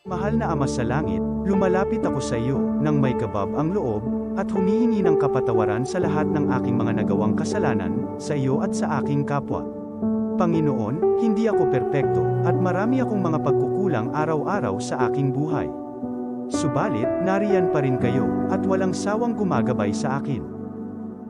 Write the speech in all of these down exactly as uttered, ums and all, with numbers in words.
Mahal na Ama sa Langit, lumalapit ako sa iyo nang may kabab ang loob at humihingi ng kapatawaran sa lahat ng aking mga nagawang kasalanan sa iyo at sa aking kapwa. Panginoon, hindi ako perpekto at marami akong mga pagkukulang araw-araw sa aking buhay. Subalit, nariyan pa rin kayo at walang sawang gumagabay sa akin.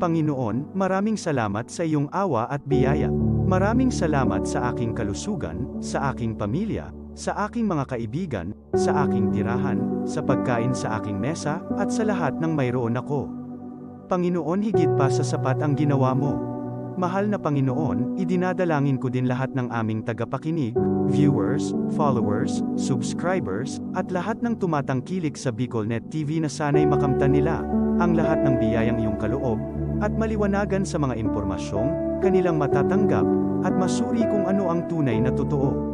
Panginoon, maraming salamat sa iyong awa at biyaya. Maraming salamat sa aking kalusugan, sa aking pamilya, sa aking mga kaibigan, sa aking tirahan, sa pagkain sa aking mesa, at sa lahat ng mayroon ako. Panginoon, higit pa sa sapat ang ginawa mo. Mahal na Panginoon, idinadalangin ko din lahat ng aming tagapakinig, viewers, followers, subscribers, at lahat ng tumatangkilik sa BicolNet T V na sana'y makamtan nila ang lahat ng biyayang iyong kaloob at maliwanagan sa mga impormasyong kanilang matatanggap at masuri kung ano ang tunay na totoo.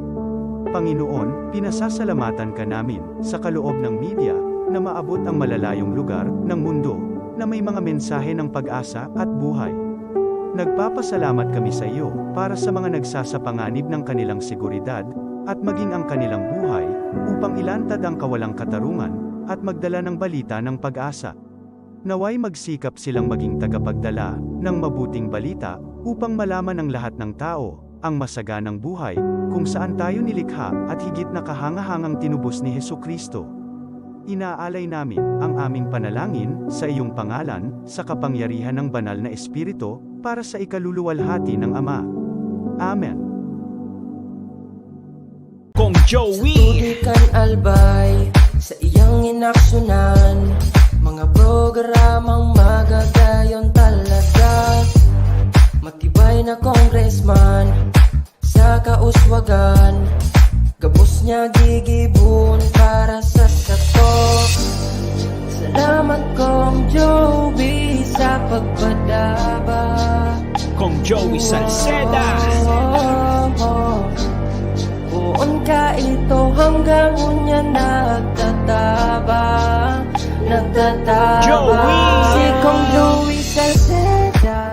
Panginoon, pinasasalamatan ka namin sa kaloob ng media na maabot ang malalayong lugar ng mundo na may mga mensahe ng pag-asa at buhay. Nagpapasalamat kami sa iyo para sa mga nagsasapanganib ng kanilang seguridad at maging ang kanilang buhay upang ilantad ang kawalang katarungan at magdala ng balita ng pag-asa. Naway magsikap silang maging tagapagdala ng mabuting balita upang malaman ng lahat ng tao ang masaganang buhay kung saan tayo nilikha at higit na kahangahangang tinubos ni Jesu-Cristo. Inaalay namin ang aming panalangin sa iyong pangalan, sa kapangyarihan ng Banal na Espiritu, para sa ikaluluwalhati ng Ama. Amen. Kong Joey. Sa tubig kan Albay, sa iyang inaksunan, mga programang magagayon talaga. Matibay na congressman, sa kauswagan, gabos niya gigibon para sa sato. Salamat, Kong Joey, sa pagpadaba. Kong Joey Salceda. Poon ka ito hanggang unya nagtatabang, nagtatabang. Joey! Si Kong Joey Salceda.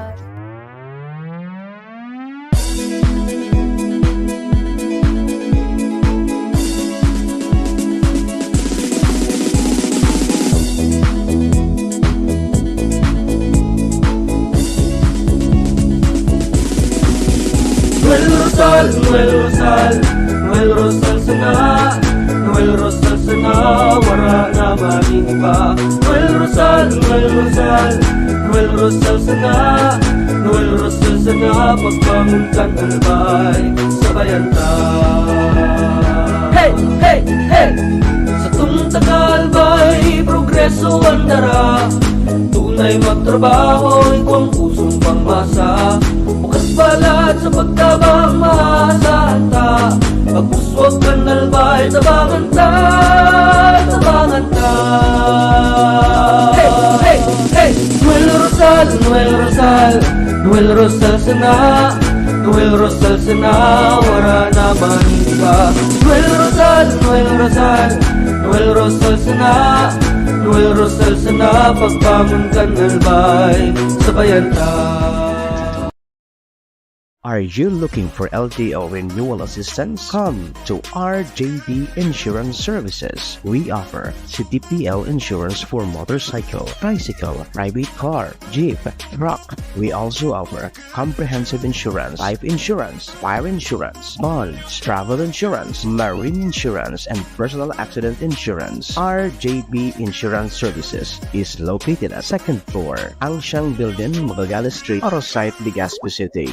Noel Rosal, Noel Rosal, Noel Rosal sana, Noel Rosal sana, wara na magin iba. Noel Rosal, Noel Rosal, Noel Rosal sana, Noel Rosal sana, pagbangon kan Albay, sabayan ta. Hey, hey, hey! Satong taga-Albay, progreso an dara. Tunay magtrabaho, igwang pusong pangmasa. Bukas balat sa pagtabang, maasahan ta. Pag-uswag kan Albay, tabangan ta, tabangan ta. Hey, hey, hey! Noel Rosal, Noel Rosal, Noel Rosal sana, Noel Rosal sana, wara na man iba. Noel Rosal, Noel Rosal, Noel Rosal sana, Noel Rosal sana, pagbangon kan Albay, sabayan ta. Are you looking for L T O renewal assistance? Come to R J B Insurance Services. We offer C D P L insurance for motorcycle, tricycle, private car, jeep, truck. We also offer comprehensive insurance, life insurance, fire insurance, bonds, travel insurance, marine insurance, and personal accident insurance. R J B Insurance Services is located at second floor, Angshang Building, Magallanes Street, Oro Site, Legazpi City.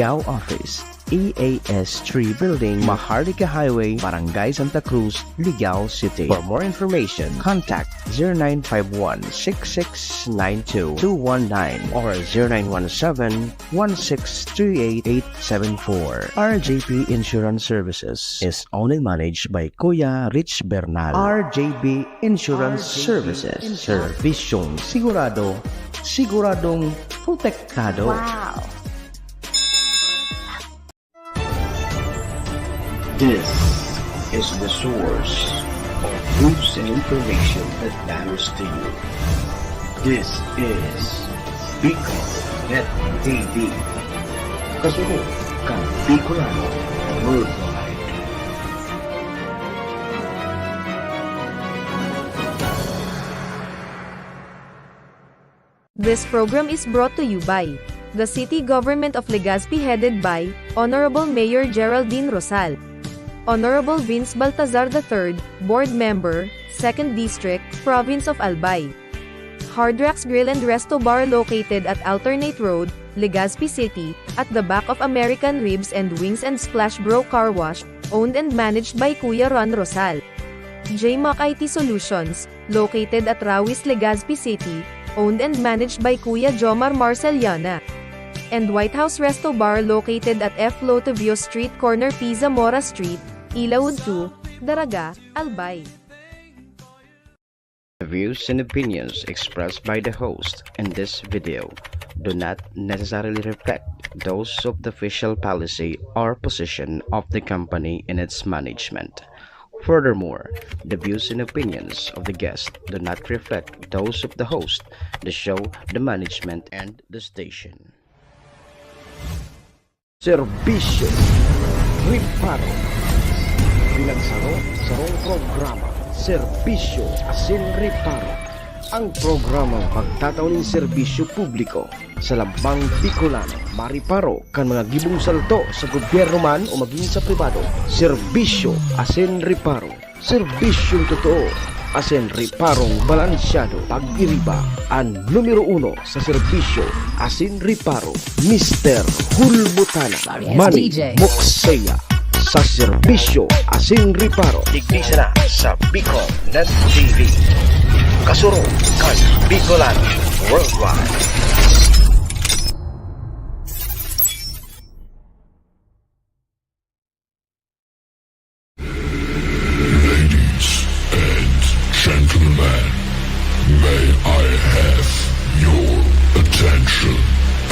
Ligao Office, E A S three Building, Maharlika Highway, Barangay Santa Cruz, Ligao City. For more information, contact zero nine five one six six nine two two one nine or zero nine one seven one six three eight eight seven four. R J P Insurance Services is owned and managed by Kuya Rich Bernal. R J B Insurance Services. Servisyong sigurado, siguradong protektado. Wow! This is the source of news and information that matters to you. This is Bicol Net T V. Kasunod kan Bicolano Worldwide. This program is brought to you by the City Government of Legazpi, headed by Honorable Mayor Geraldine Rosal, Honorable Vince Baltazar the third, Board Member, Second District, Province of Albay. Hard Rocks Grill and Resto Bar, located at Alternate Road, Legazpi City, at the back of American Ribs and Wings and Splash Bro Car Wash, owned and managed by Kuya Ron Rosal. J Mac I T Solutions, located at Rawis, Legazpi City, owned and managed by Kuya Jomar Marceliana. And White House Resto Bar, located at F Lotovio Street, corner P Zamora Street, Ilaud two, Daraga, Albay. The views and opinions expressed by the host in this video do not necessarily reflect those of the official policy or position of the company and its management. Furthermore, the views and opinions of the guest do not reflect those of the host, the show, the management, and the station. Serbisyo Reparo. Pinagsaro-sarong programa, Serbisyo asin Reparo. Ang programang magtatao nin serbisyo publiko sa lambang Bicolano, mareparo kan mga gibong salto sa gobyerno man o magin sa pribado. Serbisyo asin Reparo. Serbisyong totoo asin reparong balansyado. Pag-iriba, an numero uno sa serbisyo asin reparo, Mister Hulbutana, Manny Mokseya, sa serbisyo asin reparo. Digdi sana sa Bicol Net T V. Kasurog kan Bicolano Worldwide. Ladies and gentlemen, may I have your attention,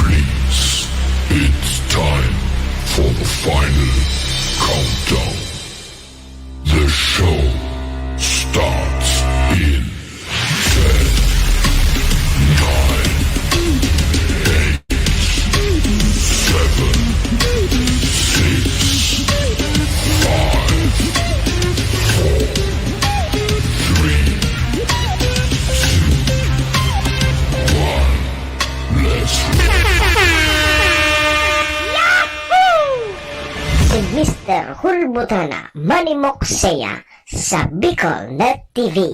please? It's time for the final countdown. The show starts in ten, nine, eight, seven, six, five, four, three, two, one. Let's roll. Si Mister Hulbutana, Manny Mokseya, sa Bicol Net T V.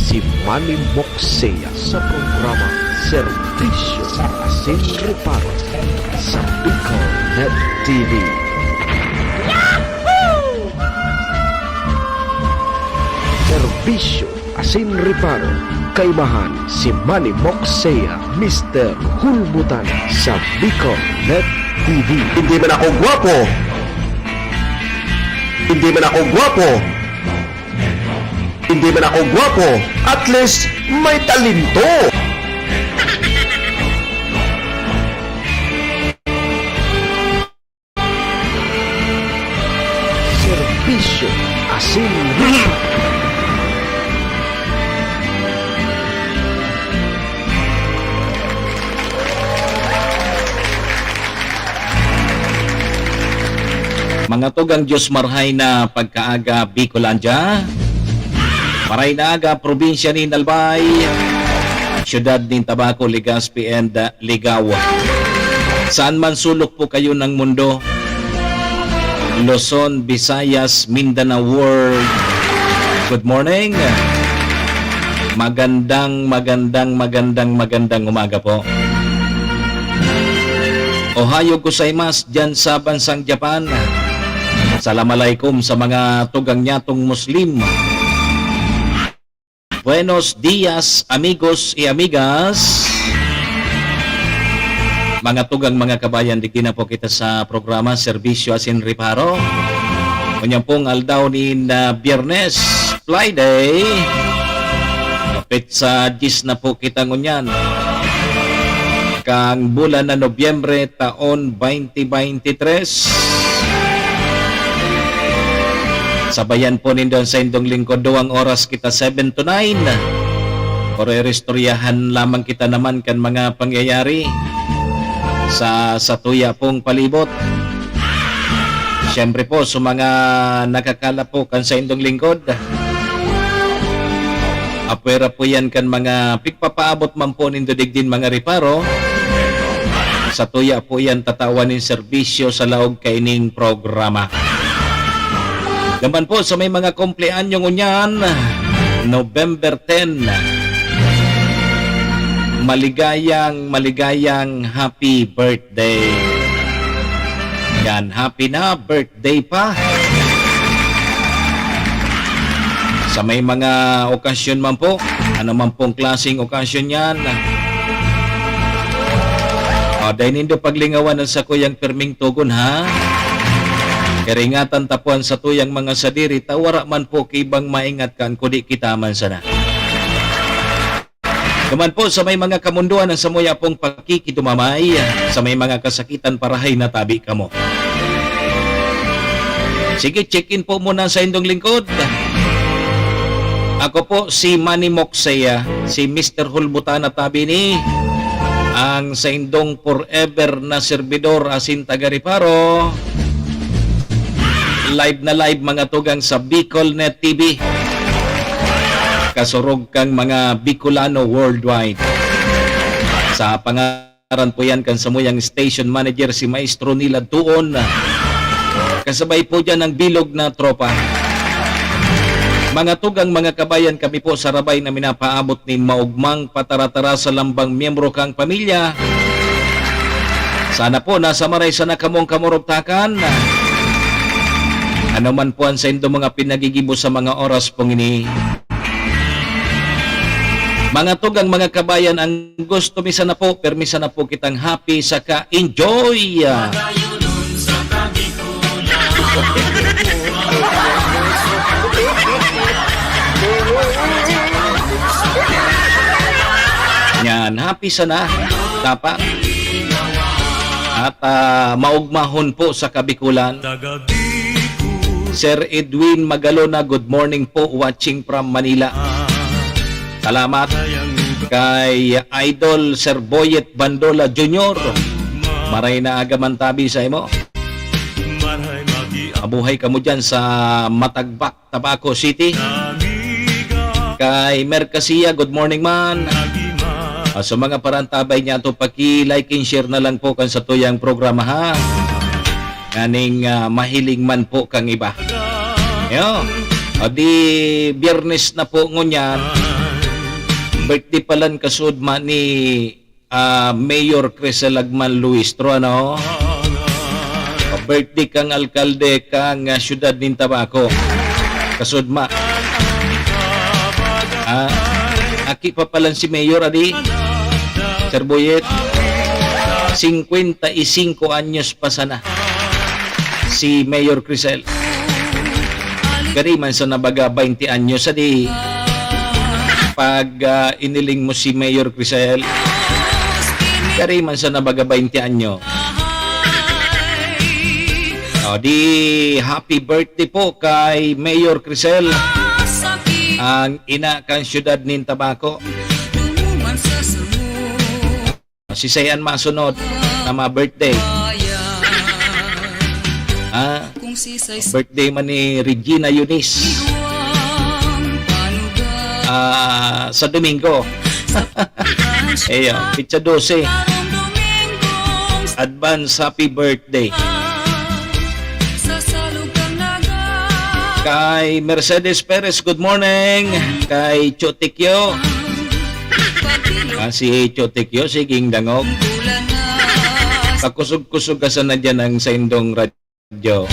Si Manny Mokseya sa programa Serbisyo asin Reparo sa Bicol Net T V. Serbisyo asin Reparo, kaimahan si Manny Mokseya, Mister Hulbutan sa Bicol Net T V. Hindi man ako gwapo. Hindi man ako gwapo. Hindi man ako gwapo, at least may talento. Serbisyo asin Mga tugang, Diyos marhay na pagkaaga, Bicolandia. Maray na aga, probinsya nin Albay, siyudad nin Tabaco, Legazpi, and, uh, Ligao. Saan man sulok po kayo ng mundo, Luzon, Visayas, Mindanao World, good morning. Magandang, magandang, magandang, magandang umaga po. Ohayo gozaimasu diyan sa bansang Japan. Salam alaikum sa mga tugang nyatong Muslim. Buenos dias, amigos y amigas. Mga tugang, mga kabayan, digdi na po kita sa programa Serbisyo asin Reparo. Ngunyan pong aldaw nin, ah, Biyernes, Friday. Petsa diyes na po kita ngunyan. Kang bulan na Nobyembre, taon twenty twenty-three. Sabayan po nindo ang saindong lingkod, duwang oras kita, seven to nine. Pero iristoryahan lamang kita naman kan mga pangyayari sa satuya pong palibot. Siyempre po, sa mga nakakala po kan saindong lingkod, apwera po yan kan mga pigpapaabot man po nindo digdin mga reparo. Satuya po yan tatawan nin serbisyo sa laog kaining programa. Naman po sa may mga kumpleanyo ngunyan, November ten. Maligayang, maligayang happy birthday. Yan, happy na birthday pa. Sa may mga okasyon man po, ano man pong klaseng okasyon yan, ah, dai nindo paglingawan ang sakuyang pirming togon, ha? Karingatan ta po an satuyang mga sadiri, ta wara man po ki ibang maingat kan kudi kita man sana. Naman po sa may mga kamundoan ang samuya pong pakikidumamay, sa may mga kasakitan, parahay na tabi kamo. Sige, check-in po muna sa indong lingkod. Ako po si Manny Moksea, si Mister Hulbutana tabi ni ang saindong forever na serbidor asin taga-reparo. Live na live, mga tugang, sa Bicol Net T V. Kasurog kang mga Bicolano worldwide. Sa pangaran po yan kan samuyang station manager, si Maestro Nilad Tuon. Kasabay po dyan ang bilog na tropa. Mga tugang, mga kabayan, kami po sarabay na minapaabot nin maugmang pataratara sa lambang miyembro kang pamilya. Sana po nasa maray sana kamong kamurugtakan. Ano man po ang saindo mga pinagigibo sa mga oras pong ini. Mga tugang, mga kabayan, ang gusto mi sana po, permi sana po kitang happy saka enjoy. Yan, happy sana dapat. At, ah, maugmahon po sa Kabikulan. Sir Edwin Magalona, good morning po, watching from Manila. Salamat kay Idol Sir Boyet Bandola Junior. Maray na aga man tabi sa imo. Mabuhay kamo dyan sa Matagbak, Tabaco City. Kay Mercasia, good morning man. Ah, sa mga parantabay niya to, paki-like and share na lang po kan satuyang programa, ha. Nganing, ah, mahiling man po kang iba. Yo. O di, Biyernes na po ngunyan. Birthday palan kasudma ni, ah, Mayor Crisel Agman Luistro, ano? Birthday kang alkalde kang, ah, siyudad nin Tabaco. Kasudma. Ah, aki pa palan si Mayor, adi? Sir Boyet, cincuenta y cinco anyos pa sana si Mayor Crisel. Gari man sana baga baynte anyos, adi, pag, ah, iniling mo si Mayor Crisel. Gari man sana baga baynte anyo. O, di, happy birthday po kay Mayor Crisel, ang ina kan siyudad nin Tabaco. Si Sayan masunod na ma-birthday. Ah, birthday man ni Regina Eunice. Ah, sa Domingo. Eyo, pitsa dose. Advance happy birthday. Kay Mercedes Perez, good morning. Kay Chotikyo. Ah, si Chotikyo, siging dangog. Kakusog-kusog ka sana dyan ang saindong radyo.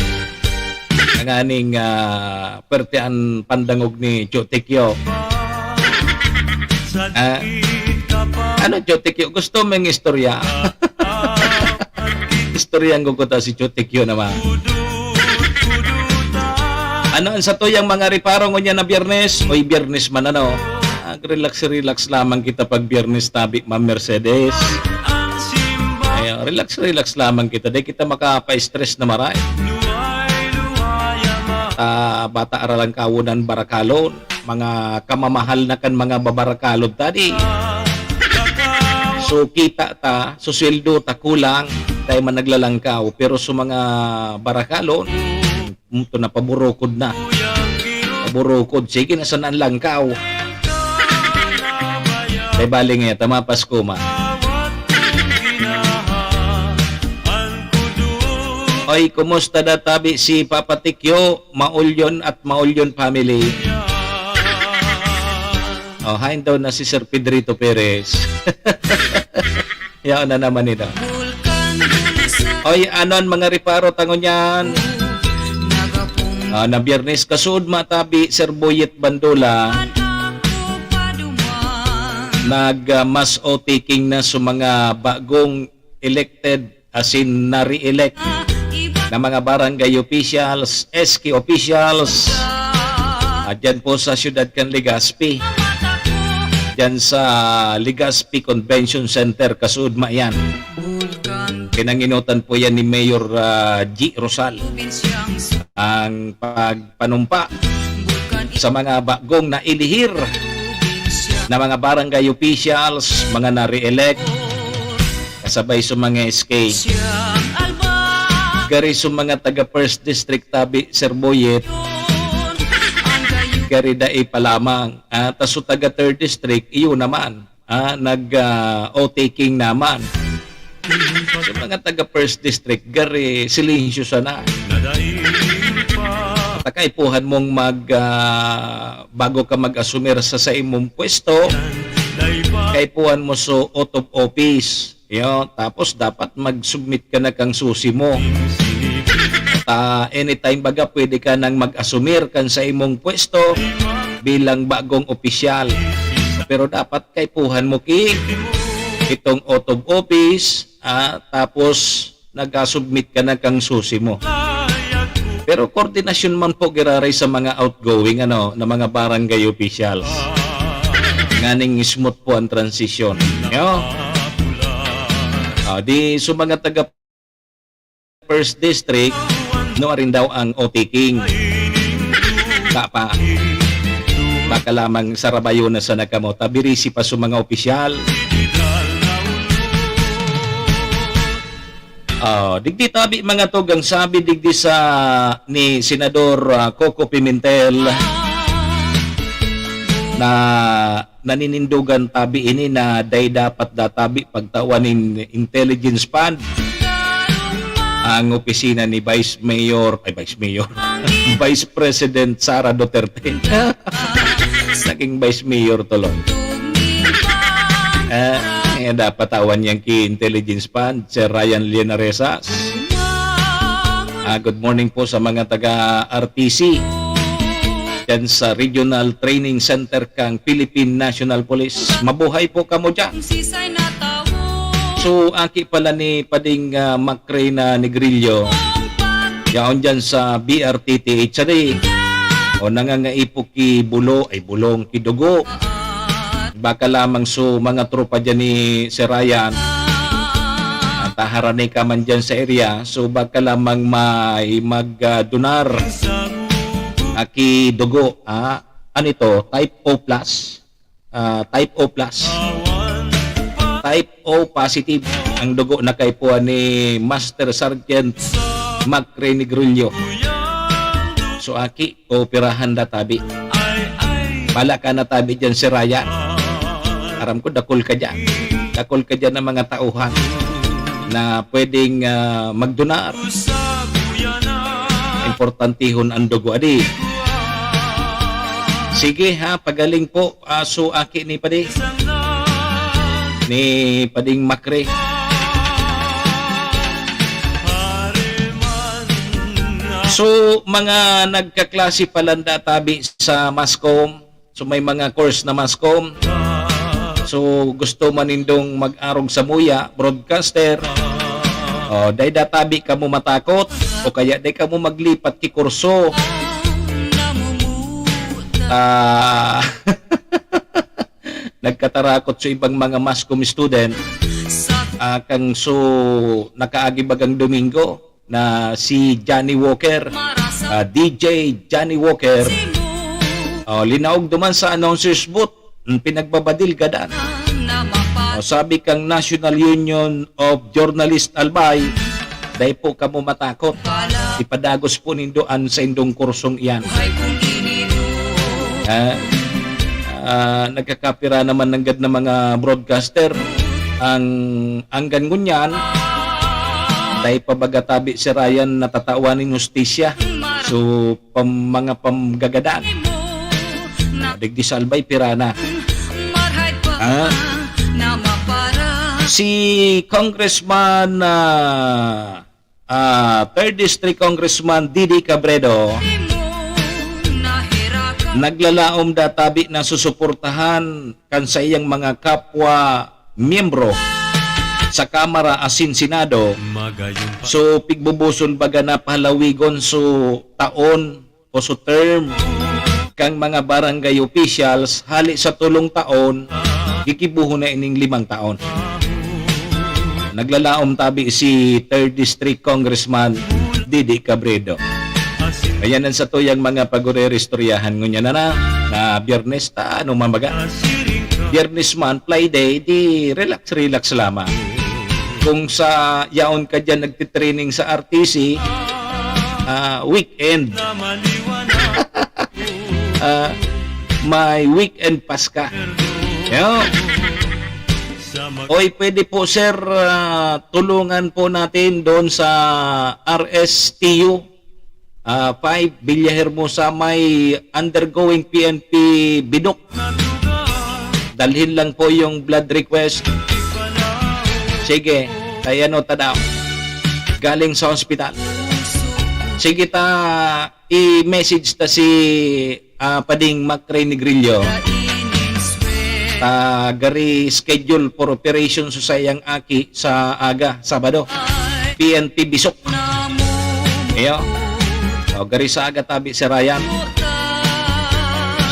Tanganing, ah, perte an pandangog ni Chotikyo. Ah, ano, Chotikyo? Gusto mong istorya? Istoryahan ko kuta si Chotikyo naman. Ano ang satuyang mga reparo ngunyan na Biyernes? Oy, Biyernes man, ano? Mag-relax-relax lamang kita pag Biyernes, tabi, Ma'am Mercedes. Ayan, relax-relax lamang kita. Di kita makapa-stress na maray. ta bata ara lang kawonan barakalon, mga kamamahal na kan mga babarakalon ta di. So, kita ta, so sweldo ta kulang, dai man naglalangkaw. Pero sa mga barakalon, mm, to na paburukod na. Paburukod, sige na sana ang langkaw. Dai bali nga, tama Pasko man. Oy, kumusta da tabi si Papa Tikyo, Maulyon at Maulyon family? Oh, hain daw na si Sir Pedrito Perez. Yaon na naman ito. Oy, ano ang mga reparo ta ngunyan? Ah, na Biyernes kasuod matabi, Sir Boyet Bandula, nag, ah, mass oath taking na sa mga bagong elected, as in, na-re-elect na mga barangay officials, S K officials, at dyan po sa siyudad kan Legazpi. Dyan sa Legazpi Convention Center, kasuod ma yan. Pinanginutan po yan ni Mayor, ah, G Rosal. Ang pagpanumpa sa mga bagong nailihir na mga barangay officials, mga na-re-elect, kasabay sa mga S K. Gari sa mga taga First District tabi, Sir Boyet, gari dai pa lamang. Ah, ta sa taga Third District, iyo naman. Ah, nag, ah, oath taking naman. Sa mga taga First District, gari, silensyo sana. At kaipuhan mong mag, ah, bago ka mag-asumir sa, sa imong pwesto, kaipuhan mo sa oath of office. Yo, tapos dapat mag-submit ka na kang susi mo. At, ah, anytime baga, pwede ka nang mag-asumir kan sa imong pwesto bilang bagong opisyal. Pero dapat kaipuhan mo ki itong oath of office, ah, tapos nag-submit ka na kang susi mo. Pero koordinasyon man po giraray sa mga outgoing, ano, na mga barangay officials. Nganing smooth po ang transition. Yo? Ah, di sa mga taga First District, no, arin daw ang oath taking. Kapa, baka lamang sarabayo na sana kamo, tabirisi pa sa mga opisyal. Ah, digdi tabi mga tugang sabi digdi sa ni Senador, ah, Coco Pimentel na naninindogan tabi ini na dai dapat databi pagtawan nin intelligence fund ang opisina ni Vice Mayor, ay, Vice Mayor, Vice President Sara Duterte. Naging Vice Mayor tuloy. Ah, eh, dapat tawan yan ki intelligence fund, Sir Ryan Linaresas. Ah, good morning po sa mga taga R T C. Yan sa Regional Training Center kang Philippine National Police. Mabuhay po kamo dyan. So, aki pala ni Pading, ah, Macri na Negrillo. Yaon dyan sa B R T T H R A. O nangangaipok ki bulo, ay bulong, ki dugo. Baka lamang so mga tropa dyan ni Sir Ryan, ang taharani ka man dyan sa area, so baka lamang may mag, ah, donar aki dugo, ah, ano ito? Type O plus? Ah, type O plus. Type O positive ang dugo na kaipuhan ni Master Sergeant Mac Renegrillo. So, aki, kooperahan na tabi. Bala ka na tabi dyan si Ryan. Aram ko, dakul ka dyan. Dakul ka dyan ng mga tauhan na pwedeng, ah, magdonar. Importantihon ang dugo, adi. Sige ha, pagaling po, ah, so aki ni Padi. Ni Pading Macri. So, mga nagkaklase palanda tabi sa Mascom, so may mga course na Mascom. So, gusto man nindong mag-arog sa muya, broadcaster, o, dai da tabi kamo matakot, o kaya dai kamo maglipat ki kurso. Ah, nagkatarakot sa ibang mga Mascom student, ah, kang so nakaagi bagang Domingo na si Johnny Walker. ah, D J Johnny Walker. Oh, linaog duman sa announcer's booth, ang pinagbabadil gadan. Oh, sabi kang National Union of Journalists, Albay, "Dai po kamo matakot. Ipadagos po nindo an saindong kursong iyan." Ah, ah, nagkakapira naman nanggad na mga broadcaster. Ang anggan ngunyan, dai pa baga tabi si Ryan natatawan nin hustisya. So, pam-, mga pamgagadan. Digdi sa Albay, pira na. Ah? Si Congressman, ah, ah, Third District Congressman Didi Cabredo, naglalaom da tabi na susuportahan kan saiyang mga kapwa miyembro sa Kamara asin Senado. So, pigbubusol baga na pahalawigon so taon o so term kan mga barangay officials, hali sa tolong taon, gigibohon na ining limang taon. Naglalaom tabi si Third District Congressman Didi Cabredo. Ayan ang satuyang mga pagurere-istoryahan ngunyan na, na, na Biyernes ta, ano man baga. Biyernes man, Friday, di relax, relax lamang. Kung sa yaon ka dyan nagtitraining sa R T C, ah, weekend. Ah, may weekend pass ka. Yo. Oy, pwede po, sir, ah, tulungan po natin doon sa R S T U, ah, five, Villahermosa, may undergoing P N P bidok. Dalhin lang po yung blood request. Sige, kaya no, tadaw. Galing sa hospital. Sige ta, i-message ta si, ah, Pading Macri Negrillo. Ta gari schedule for operation sa sayang aki sa aga, Sabado. P N P bisok. Iyo. O, gari sa aga tabi si Ryan.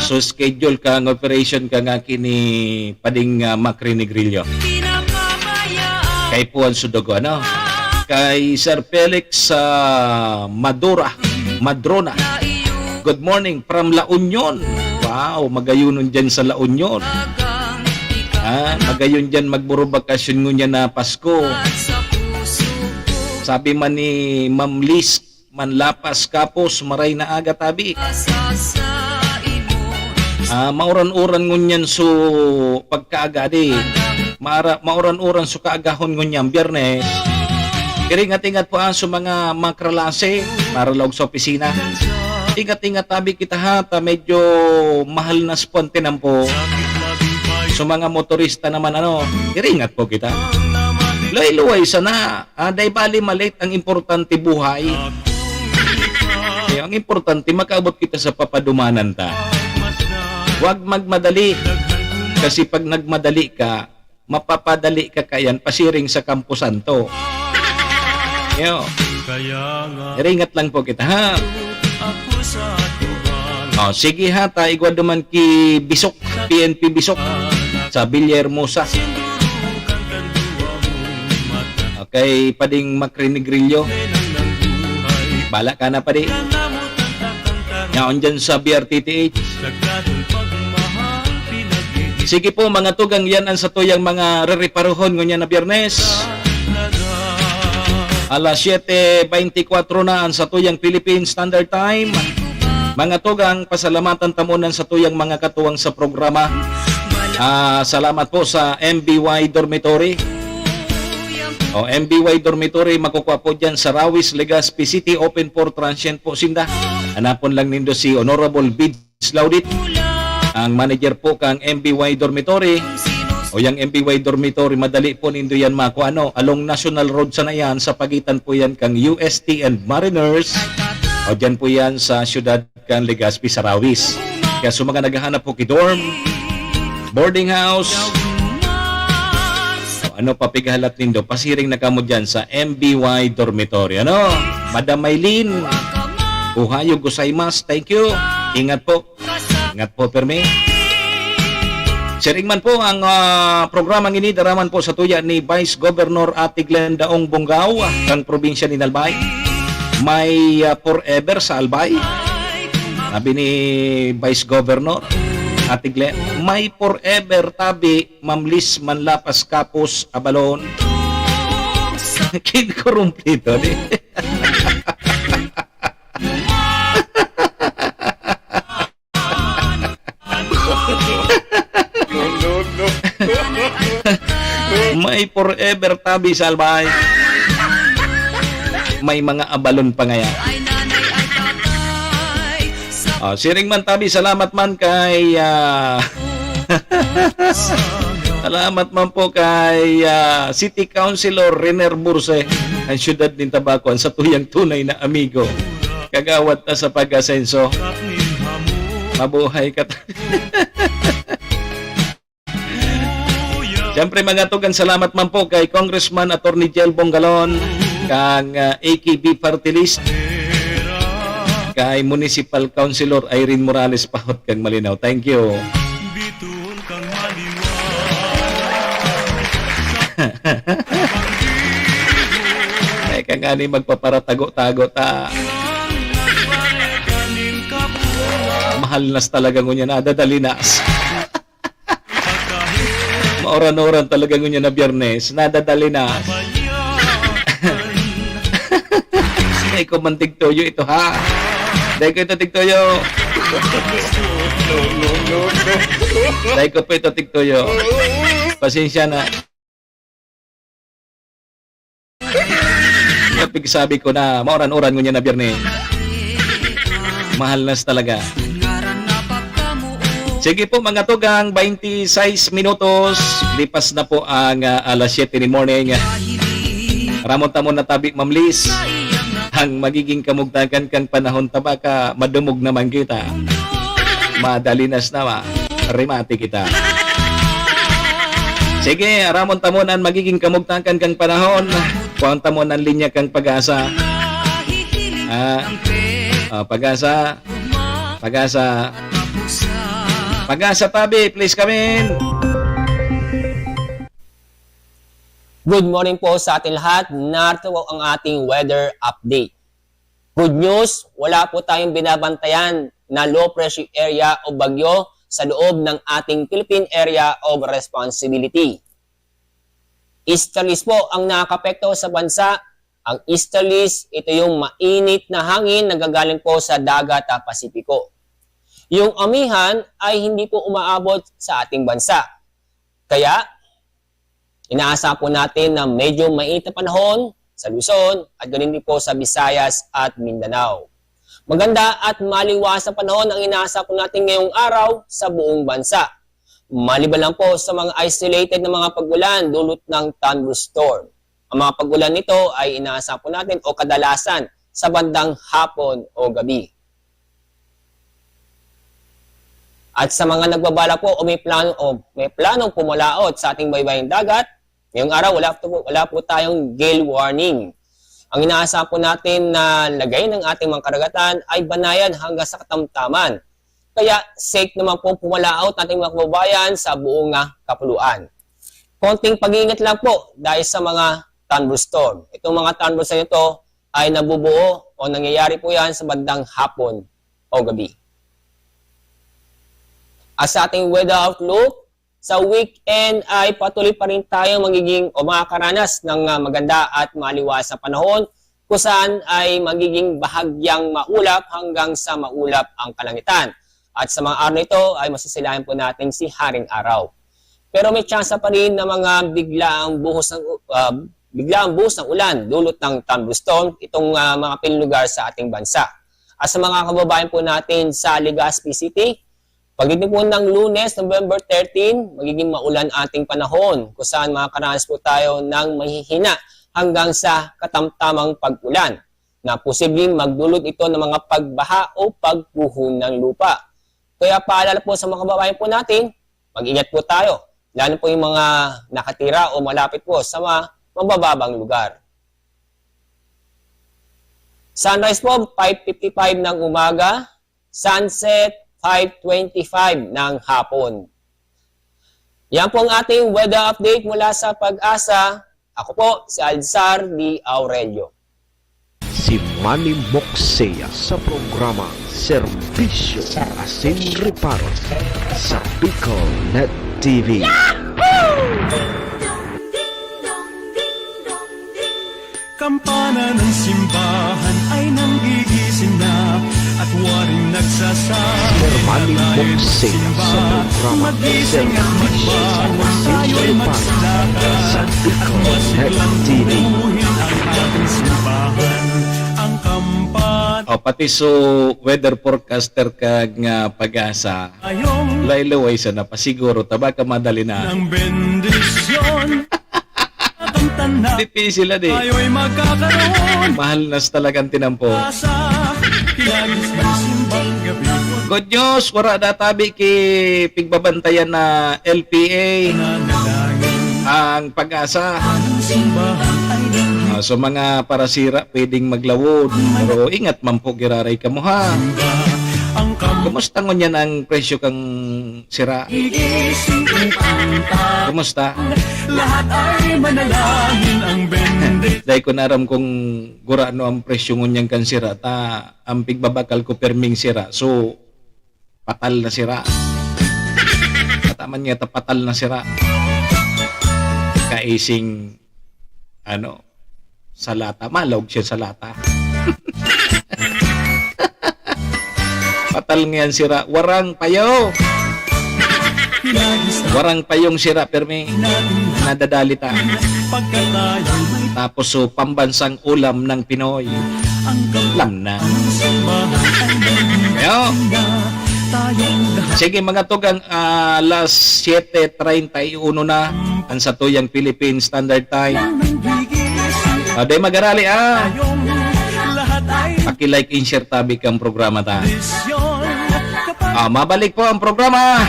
So, schedule kang operation kang aki ni Pading, ah, Macri Negrillo. Kay Puan Sudogo, ano? Kay Sir Felix, ah, Madura, Madrona. Good morning from La Union. Wow, magayonon dyan sa La Union. Ah, magayon dyan magburubakasyon ngunyan na Pasko. Sabi man ni Ma'am Liz Manlapas, Kapos, maray na aga tabi. Ah, mauran-uran ngunyan so pagkaaga di. Maara-, mauran-uran so kaagahon ngunyan, Biyernes. Iringat-ingat po, ah, sa mga makralase, maralaog sa opisina. Ingat-ingat tabi kita ha, ta medyo mahal na sa puwan tinampo. Sa mga motorista naman, ano, iringat po kita. Luway-luway sana. Ah, dai bali malate, ang importante buhay. Eh, ang importante, makaabot kita sa papadumanan ta. Huwag magmadali. Kasi pag nagmadali ka, mapapadali ka kayan pasiring sa Campo Santo. Yo. Kaya nga. Ringat lang po kita, ha? Ako sa atuban. Oh, sige ha, ta igwa duman ki Bisok, P N P Bisok, sa Villahermosa. Sindurukan kan duwa mong mata. Okay, Pading Macri Negrillo. Bala ka na, Padi. Yaon dyan sa B R T T H. Sige po, mga tugang, yan ang satuyang mga rereparohon ngunyan na Biyernes. Alas siyete beintikwatro na ang satuyang Philippine Standard Time. Mga tugang, pasalamatan ta muna ang satuyang mga katuwang sa programa. Ah, salamat po sa M B Y Dormitory. O, M B Y Dormitory, makukuha po dyan sa Rawis, Legazpi City. Open for transient po sinda. Hanapon lang nindo si Honorable Bids Laudit, ang manager po kang M B Y Dormitory. O, yang M B Y Dormitory, madali po nindo yan makuha, ano, along National Road sana yan, sa pagitan po yan kang U S T and Mariners. O, dyan po yan sa siyudad kan Legazpi, sa Rawis. Kaya sa mga naghahanap po ki dorm, boarding house, ano pa pighahalat nindo, pasiring na kamo dyan sa M B Y Dormitory. Ano? Madam Maylene, ohayo gozaimasu. Thank you. Ingat po. Ingat po, pirmi. Siring man po ang, ah, programang ini, daraman po sa tuya ni Vice Governor Ate Glenda Ong Bongao, ah, kang probinsya ni Albay. May, ah, forever sa Albay? Sabi ni Vice Governor, Ate Glenn, may forever tabi, Ma'am Liz Manlapas Kapos Abalon. Kinkurumplito ni. No, no, no. May forever tabi sa Albay. May mga abalon pa ngaya. Ah, siring man tabi, salamat man kay, ah, salamat man po kay, ah, City Councilor Riner Burse, ang siyudad nin Tabaco, ang satuyang tunay na amigo. Kagawad ta sa pag-asenso. Mabuhay ka ta-, Siyempre, mga tugang, salamat man po kay Congressman Attorney Jel Bongalon, kang, ah, A K B Party List, kay Municipal Councilor Irene Morales Pahot kang Malinao. Thank you. Ay, kang ani magpaparatago-tago ta. Mahal nas talaga ngunyan, nadadali nas. Mauran-uran talaga ngunyan na Biyernes, nadadali nas. Ay, ko man tigtuyo ito, ha? Dahil ko ito tigtuyo. Dahil ko po ito tigtuyo. Pasensya na. Kapag sabi ko na mauran-uran ngunyan na Biyernes. Mahal nas talaga. Sige po, mga tugang, twenty-six minutos. Lipas na po ang, ah, alas siyete ni morning. Ramon tamon na tabi, Ma'am Liz. Ang magiging kamugtakan kan panahon ta baka madumog naman kita. Madalinas na ma. Remate kita. Sige, aramon tamon an magiging kamugtakan kan panahon. Kuwang tamon an linya kan Pag-asa. Ah, ah, Pag-asa. Pag-asa. Pag-asa tabi, please come in. Good morning po sa ating lahat. Narito po ang ating weather update. Good news, wala po tayong binabantayan na low pressure area o bagyo sa loob ng ating Philippine Area of Responsibility. Easterlies po ang nakakapekto sa bansa. Ang easterlies, ito yung mainit na hangin na gagaling po sa dagat, ah, Pasipiko. Yung amihan ay hindi po umaabot sa ating bansa. Kaya, inaasahan po natin na medyo mainit na panahon sa Luzon at ganun din po sa Visayas at Mindanao. Maganda at maliwas na panahon ang inaasahan po natin ngayong araw sa buong bansa. Maliban lang po sa mga isolated na mga pag-ulan dulot ng thunderstorm. Ang mga pag-ulan nito ay inaasahan po natin o kadalasan sa bandang hapon o gabi. At sa mga nagbabala po o may plano, o may planong pumalaot sa ating baybayang dagat, ngayong araw wala po, wala po tayong gale warning. Ang inaasahan po natin na lagay ng ating mga karagatan ay banayan hanggang sa katamtaman. Kaya safe naman po pumalaot ating mga kababayan sa buong, ah, kapuluan. Konting pag-iingat lang po dahil sa mga thunderstorm. Itong mga thunderstorm ito ay nabubuo o nangyayari po yan sa bandang hapon o gabi. At sa ating weather outlook, sa weekend ay patuloy pa rin tayo magiging o makakaranas ng, ah, maganda at maliwas na panahon, kung saan ay magiging bahagyang maulap hanggang sa maulap ang kalangitan. At sa mga araw na ito ay masisilayan po natin si Haring Araw. Pero may tsansa pa rin na mga biglaang buhos ng u-, ah, biglaang buhos ng ulan dulot ng thunderstorm itong, ah, mga piling lugar sa ating bansa. At sa mga kababayan po natin sa Legazpi City, pagdating po ng Lunes, November thirteen, magiging maulan ating panahon, kung saan makakaranas po tayo ng mahihina hanggang sa katamtamang pag-ulan na posibleng magdulot ito ng mga pagbaha o pagguho ng lupa. Kaya paalala po sa mga kababayan po natin, mag-ingat po tayo, lalo po yung mga nakatira o malapit po sa mga mabababang lugar. Sunrise po, five fifty-five ng umaga. Sunset, five twenty-five ng hapon. Yan po ang ating weather update mula sa Pag-asa. Ako po, si Alzar D. Aurelio. Si Manny Moxea sa programa Serbisyo asin Reparo sa Bicol Net T V. Kampana ng simbahan ay nanggigising na at waring nagsasabi. Sir Manny Moxea sa programa Magising at Serbisyo magbangon, asin Reparo sa Bicol Net T V. Buhin ang ating simbahan, ang kampan- O, pati so weather forecaster kang, ah, PAGASA. Ayong Laylo, ay sana pa siguro, ta baka madali na. Ng bendisyon. Dipisil na di. Tayo'y magkakaroon. Mahal na sa talagang tinampo. Sa kilagis ng simbang gabi. Good news, wara na tabi ki pigbabantayan na L P A ang PAGASA. Ah, so, mga parasira, pwedeng maglawod. Pero ingat man po, giraray kamo, ha? Kumusta ngunyan ang presyo kang sira? Kumusta? Lahat ay manalangin ang bendisyon. Dai ko na aram kung gurano ang presyo ngunyan kan sira, ta ang pigbabakal ko perming sira. So, patal na sira. Kataman nga ta patal na sira. Kaising, ano, sa lata. Malog siya sa lata. Patal ngayan sira. Warang payo. Warang payong sira, permi. Nadadali ta. Tapos, so, pambansang ulam ng Pinoy. Lam na. Yo. Sige, mga tugang, ah, alas siyete treinta y uno na ang satuyang Philippine Standard Time. Ah, di magarali, ah. Paki-like and share tabi kang programa ta. Ah, mabalik po ang programa.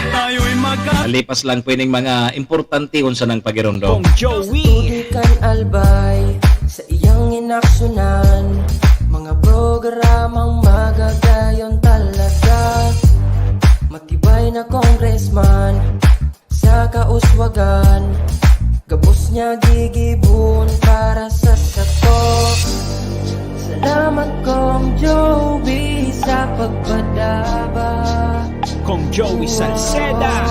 Malipas lang po ining mga importante unsa nang pagiromdom. Kong Joey. Tubig kan Albay sa iyang inaksyonan. Mga programang magagayon talaga. Matibay na congressman sa kauswagan. Gabos niya gigibohon para sa sato. Salamat, Kong Joey, sa pagpadaba. Kong Joey Salceda.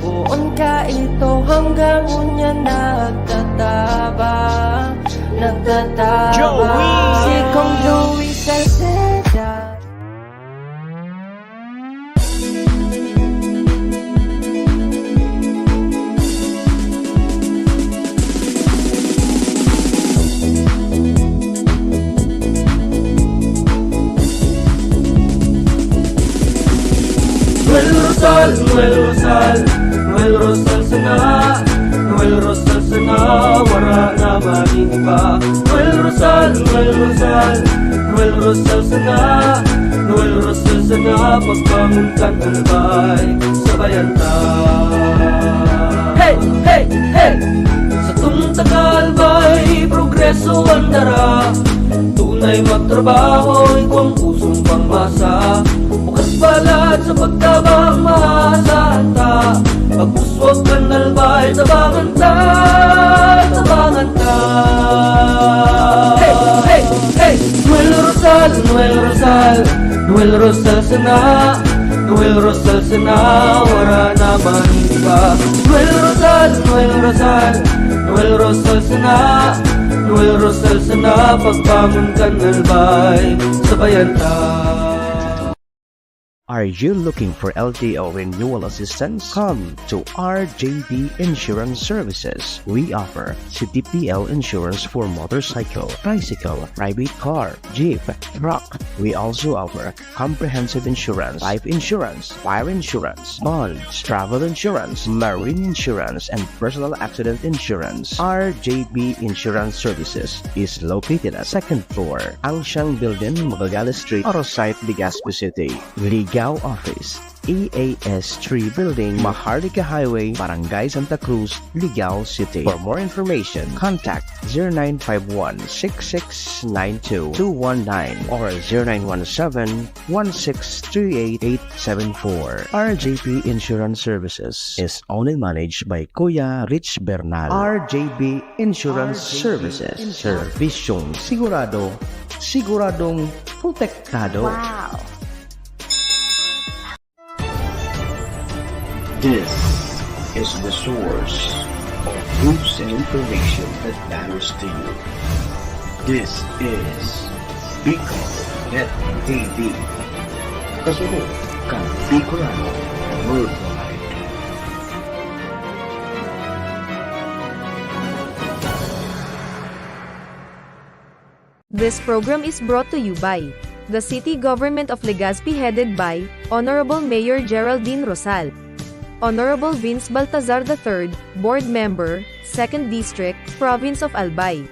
Poon ka ito hanggang unya nagtatabang, nagtatabang. Joey! Si Kong Joey Salceda. Noel Rosal, Noel Rosal, Noel Rosal sana, Noel Rosal sana, wara na maning iba. Noel Rosal, Noel Rosal, Noel Rosal sana, Noel Rosal sana, pagbangon kan Albay, sabayan ta. Hey, hey, hey! Satong taga Albay, progreso an dara. Tunay magtrabaho, igwang pusong pangmasa. Bukas palad sa pagtabang, maasahan ta. Pag-uswag kan Albay, tabangan ta, tabangan ta. Hey, hey, hey! Noel Rosal, Noel Rosal, Noel Rosal sana, Noel Rosal sana, wara na maning iba. Noel Rosal, Noel Rosal, Noel Rosal sana, Noel Rosal sana, pagbangon kan Albay, sabayan ta. Are you looking for L T O renewal assistance? Come to R J B Insurance Services. We offer C T P L insurance for motorcycle, tricycle, private car, jeep, truck. We also offer comprehensive insurance, life insurance, fire insurance, bonds, travel insurance, marine insurance, and personal accident insurance. R J B Insurance Services is located at second floor, Angsiang Building, Magallanes Street, Arosite, Legazpi City. Ligao Office, E A S three Building, Maharlika Highway, Barangay Santa Cruz, Ligao City. For more information, contact zero nine five one six six nine two two one nine or zero nine one seven one six three eight eight seven four. R J P Insurance Services is owned and managed by Kuya Rich Bernal. R J B Insurance Services. Servisyong sigurado, siguradong protektado. Wow! This is the source of news and information that matters to you. This is Bicol Net T V. Kasunod kan Bicolano Worldwide. This program is brought to you by the City Government of Legazpi, headed by Honorable Mayor Geraldine Rosal. Honorable Vince Baltazar the third, Board Member, Second District, Province of Albay.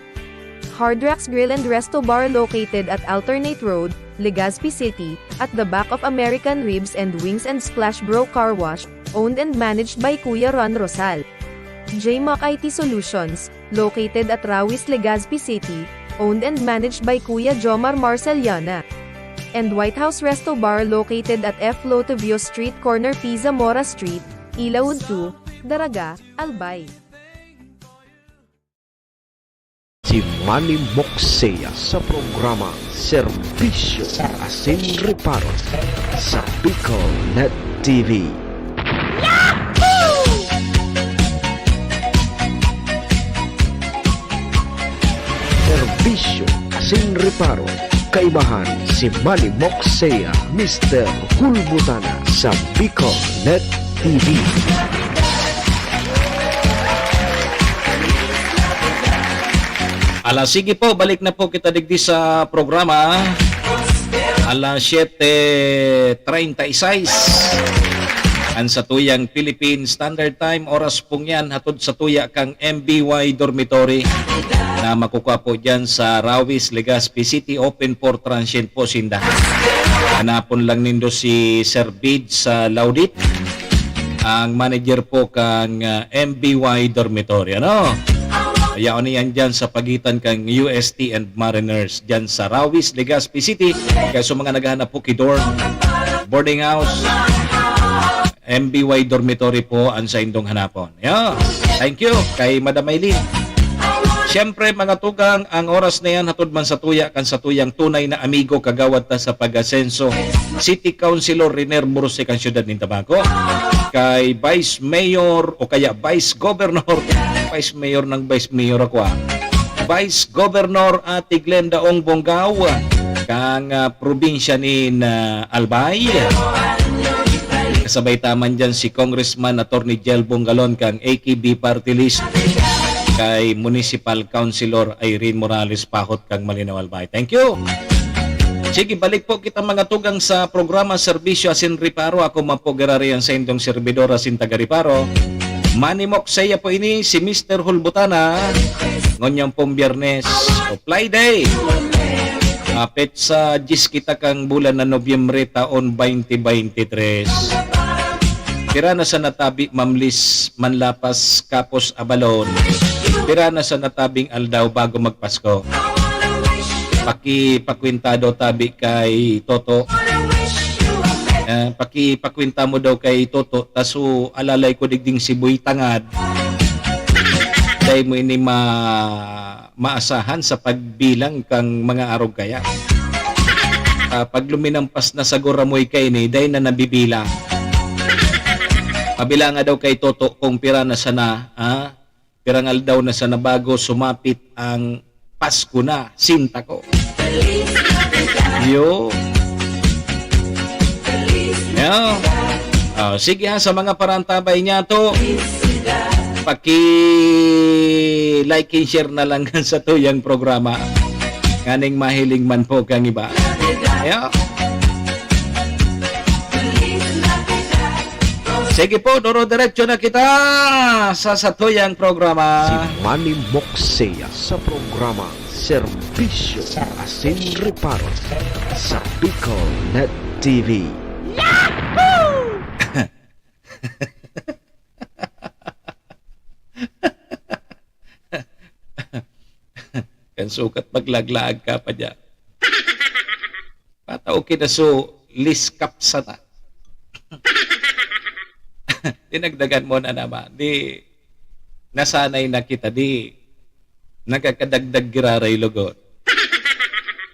Hard Rocks Grill and Resto Bar, located at Alternate Road, Legazpi City, at the back of American Ribs and Wings and Splash Bro Car Wash, owned and managed by Kuya Ron Rosal. J Mac I T Solutions, located at Rawis, Legazpi City, owned and managed by Kuya Jomar Marceliana. And White House Resto Bar, located at F Lotovio Street, corner P Zamora Street, Ilaud two, Daraga, Albay. Si Manny Moksea sa programa Serbisyo Asin Reparo sa Bicol Net T V. Serbisyo Asin Reparo, kaibahan si Manny Moksea, Mister Hulbutana sa Bicol Net T V. Ala, sige po, balik na po kita digdi sa programa. Alas siyete treinta y seis. An satuyang Philippine Standard Time, oras pong yan, hatod satuya kang M B Y Dormitory na makukuha po dyan sa Rawis, Legazpi City, open for transient po sinda. Hanapon lang nindo si Sir Bid sa Laudit, ang manager po kang, ah, M B Y Dormitory, ano? Yaon niyan dyan sa pagitan kang U S T and Mariners, dyan sa Rawis, Legazpi City. Kaya sa mga naghahanap po ki dorm, boarding house, M B Y Dormitory po ang saindong hanapon. Yeah. Thank you kay Madam Maylin. Siyempre, mga tugang, ang oras na yan, hatod man satuya kan satuyang tunay na amigo, kagawad ta sa pag-asenso, City Councilor Riner Murusik, ang siyudad nin Tabaco, kay Vice Mayor o kaya Vice Governor, Vice Mayor ng Vice Mayor ako, ah. Vice Governor Ate Glenda Ong Bongao, kang, ah, probinsya nin, ah, Albay. Kasabay ta man dyan si Congressman Attorney Jel Bongalon kang A K B Party List, kay Municipal Councilor Irene Morales Pahot kang Malinao, Albay. Thank you. Sige, balik po kita, mga tugang, sa programa Serbisyo Asin Reparo. Ako man po, giraray an saindong servidor asin taga Reparo, Manny Moksea po ini, si Mister Hulbutana. Ngunyan pong Biyernes o Friday, ah, petsa dyes kita kang bulan na Nobyembre, taon twenty twenty-three. Pira na sana tabi, Ma'am Liz Manlapas Kapos Abalon? Pira na sana tabing aldaw bago magpasko? Pakipakwenta daw tabi kay Toto. Ah, pakipakwenta mo daw kay Toto, ta so alalay ko digding si Boy Tangad. Dai mo ini ma-, maasahan sa pagbilang kang mga arog kaya. Ah, pag luminampas na sa guramoy kaini, dai na nabibilang. Pabilanga daw kay Toto kung pira na sana, ah, pirang aldaw na sana bago sumapit ang Pasko na, sinta ko. Yo. Yo. Oh, sige ha, sa mga parantabay niya to, paki-like and share na lang sa tuyang programa. Nganing mahiling man po kang iba. Yo. Sige po, duro-diretso na kita sa satuyang programa. Si Manny Moksea sa programa Serbisyo Asin Reparo sa Bicol Net T V. Kan sukat maglaglaag ka pa diyan. Patao kinaso, liskap sana. Dinagdagan mo na naman. Di, nasanay na kita, di, nagkakadagdag giraray lugod.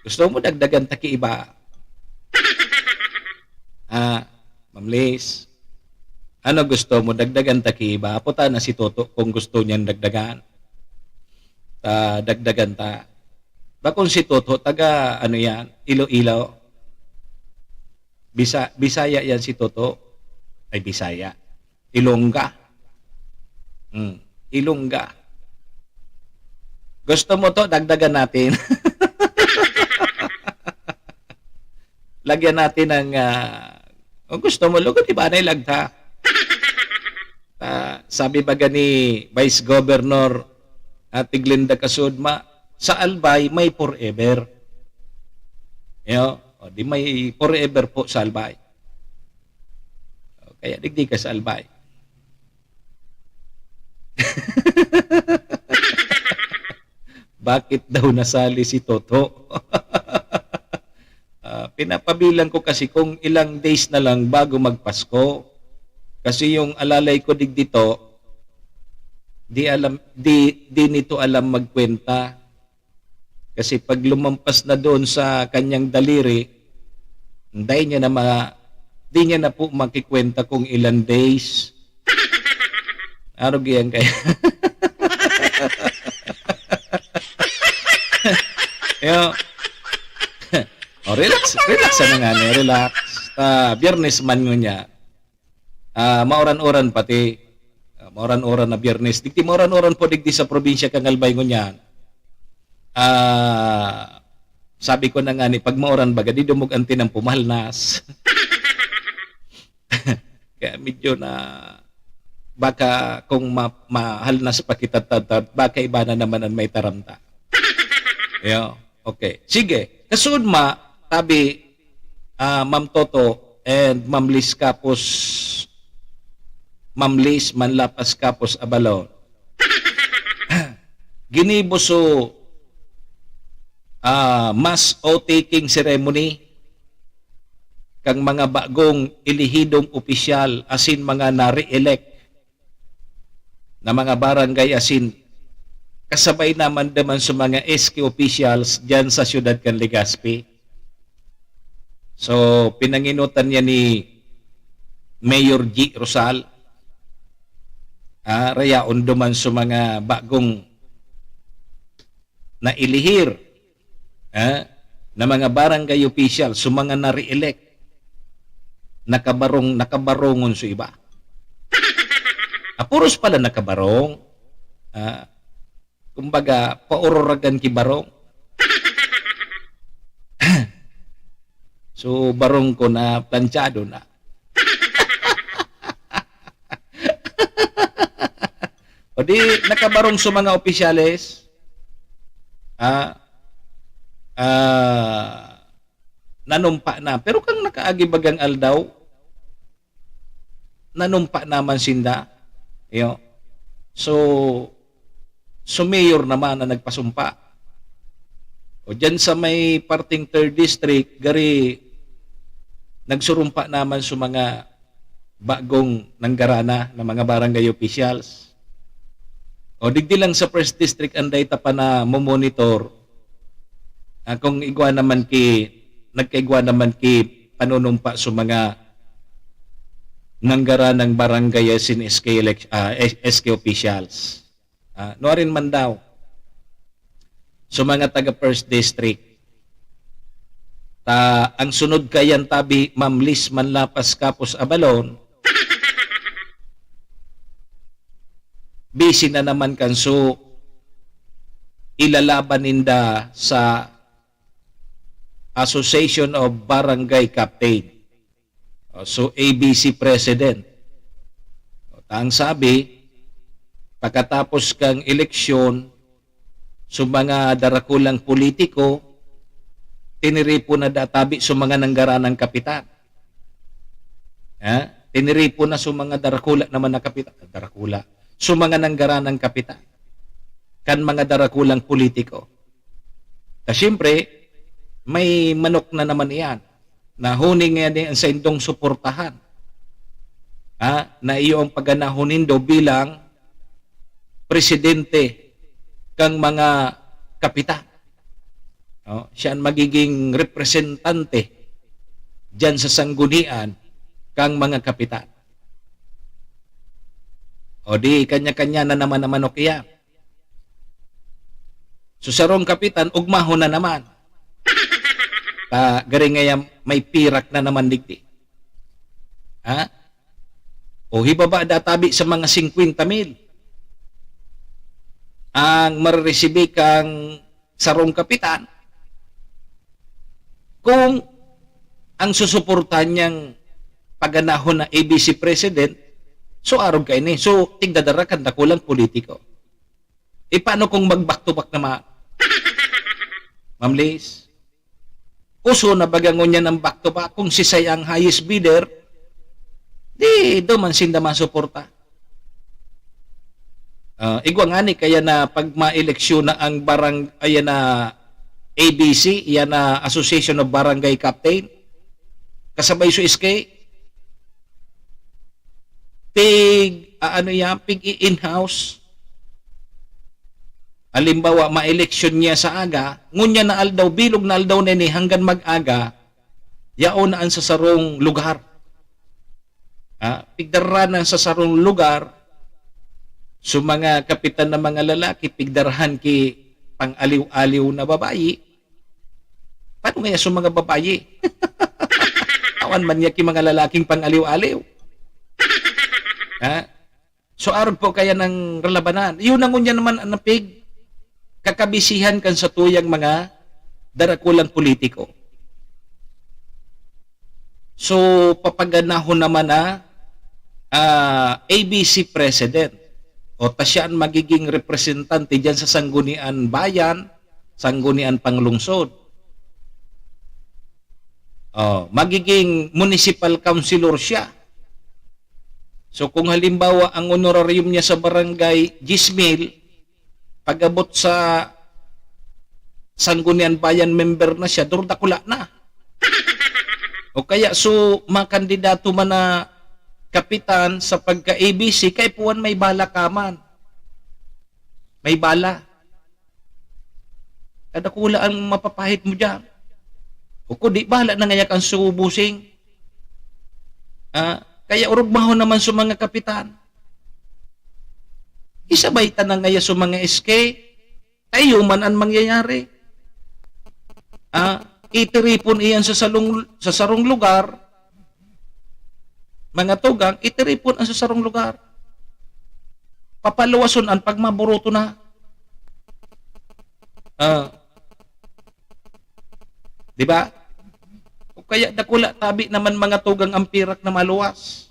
Gusto mo dagdagan ta ki iba? Ah, Ma'am Liz, ano gusto mo? Dagdagan ta ki iba? Apo ta na si Toto kung gusto niyang dagdagan. Ta, dagdagan ta. Bakong si Toto, taga ano yan? Iloilo. Bisa-, Bisaya yan si Toto. Ay, Bisaya. Ilongga. Hmm. Ilongga. Gusto mo to? Dagdagan natin. Lagyan natin ng, ah, kung gusto mo, lugod, iba na ilagta. Ah, sabi baga ni Vice Governor, ah, Tiglinda Kasudma, sa Albay, may forever. Yo, o, di may forever po sa Albay. O, kaya digdi ka sa Albay. Bakit daw nasali si Toto? Ah, pinapabilang ko kasi kung ilang days na lang bago magpasko. Kasi yung alalay ko digdito, di alam, di, di nito alam magkwenta. Kasi pag lumampas na doon sa kanyang daliri, hindi niya na ma-, di niya na po makikwenta kung ilan days. Arog yan kaya. Yo. O, relax, relax na nga ni, relax. Ah, Biyernes man ngunyan. Ah, mauran-uran pati. Ah, mauran-uran na Biyernes. Digdi mauran-uran po digdi sa probinsya kan Albay ngunyan. Ah, sabi ko na nga ni, pag mauran baga, di dumog ang tinang pumalnas. Kaya medyo na, baka kung ma-, mahalnas pa kita, ta-, ta-, baka iba na naman ang may taramta. Yo, okay. Sige. Kasunod ma, tabi, ah, Ma'am Toto and Ma'am Liz Capos, Ma'am Liz Manlapas Capos Abalon. Ginibo so, ah, mass oath-taking ceremony kan mga bagong elehidong opisyal asin mga na-re-elect na mga barangay asin kasabay naman duman sa mga S K officials diyan sa siyudad kan Legazpi. So, pinanginutan niya ni Mayor G. Rosal, ah, rayaon duman sa mga bagong nailihir, ah, na mga barangay official, sa mga na-re-elect, nakabarong, nakabarongon sa iba. Ah, puros pala nakabarong. Ah, kumbaga, paururagan ki barong. So, barong ko na planchado na. O di, nakabarong sa mga opisyales, ah, ah, nanumpa na. Pero kang nakaagi bagang aldaw, nanumpa naman sinda. Yo. So, so mayor naman na nagpasumpa. O diyan sa may parting third district, gari nagsurumpa naman sa mga bagong nanggarana na mga barangay officials. O digdi lang sa first district, anday ta pa na mo-monitor, ah, kung igwa naman ki, nagkaigwa naman ki panunumpa sa mga nanggaranang barangay asin S K elect-, ah, S K officials. Ah, nuarin man daw, sa mga taga First District. Ta, ang sunod kayan tabi, Ma'am Liz Manlapas Capos Abalon, busy na naman kan so ilalaban ninda sa Association of Barangay Captain. O, so, A B C President. O, ta ang sabi, pagkatapos kang eleksyon, so mga darakulang politiko, tiniripon na da tabi so mga nanggaranang kapitan. Ha? Tiniripon na sa mga darakula naman na kapitan, darakula, sa mga nanggaranang kapitan, kan mga darakulang politiko. Ta siyempre, may manok na naman iyan. Nahuni nga ni ang saindong suportahan, ha, na iyo ang paganahon nindo bilang presidente kang mga kapitan. No? Siya ang magiging representante diyan sa sanggunian kang mga kapitan. O di, kanya-kanya na naman ang manok iyan. So, sarong kapitan, ugmahon na naman. Ta, gari ngaya may pirak na naman digdi. Ha? O hibaba da tabi sa mga singkwenta mil ang mareresibi kang sarong kapitan kung ang susuportahan niyang paganahon na A B C president, so arog kaini. So, tigdadara kan dakulang politiko. E, paano kung mag-back to back naman? Ma'am Liz? Uso na baga ngunyan ang back to back? Kung sisay ang highest bidder, di duman sinda masuporta. Ah, igwa ngani kaya na pag maeleksyon na ang barang-, ayan na A B C, iyan na Association of Barangay Captain, kasabay sa S K, pig, ah, ano yan, pig-i-in-house. Halimbawa, maeleksyon niya sa aga, ngunyan na aldaw, bilog na aldaw na ini, hanggang mag-aga, yaon na ang sa sarong lugar. Ha? Pigdara na sa sarong lugar, so mga kapitan na mga lalaki, pigdarahan ki pang-aliw-aliw na babayi. Paano ngaya sa mga babayi? Awan man niya ki mga lalaking pang-aliw-aliw. Ha? So, arog po kaya ng ralabanan. Yun ang unya naman ang napig kakabisihan kan satuyang mga darakulang politiko. So, papaganahon naman na, ah, A B C president o ta siya ang magiging representante diyan sa Sanggunian Bayan, Sanggunian Panglungsod. Oh, magiging municipal councilor siya. So, kung halimbawa, ang honorarium niya sa barangay, diyes mil, pag-abot sa Sanggunian Bayan member na siya, durdakula na. O kaya, so, makandidato man na kapitan sa pagka-A B C, kaipuhan may bala ka man. May bala. Kadakula ang mapapahit mo diyan. O kung di, bahala na ngaya kang subusing. Ah, kaya urugmahon naman sa mga kapitan. Isabay ta na ngaya sa mga S K, tayo man ang mangyayari. Ah, itiripon iyan sa salong, sa sarong lugar, mga tugang, itiripon ang sa sarong lugar. Papaluwason an pag maburuto na. Ah. Di ba? O kaya dakula tabi naman mga tugang ang pirak na maluwas.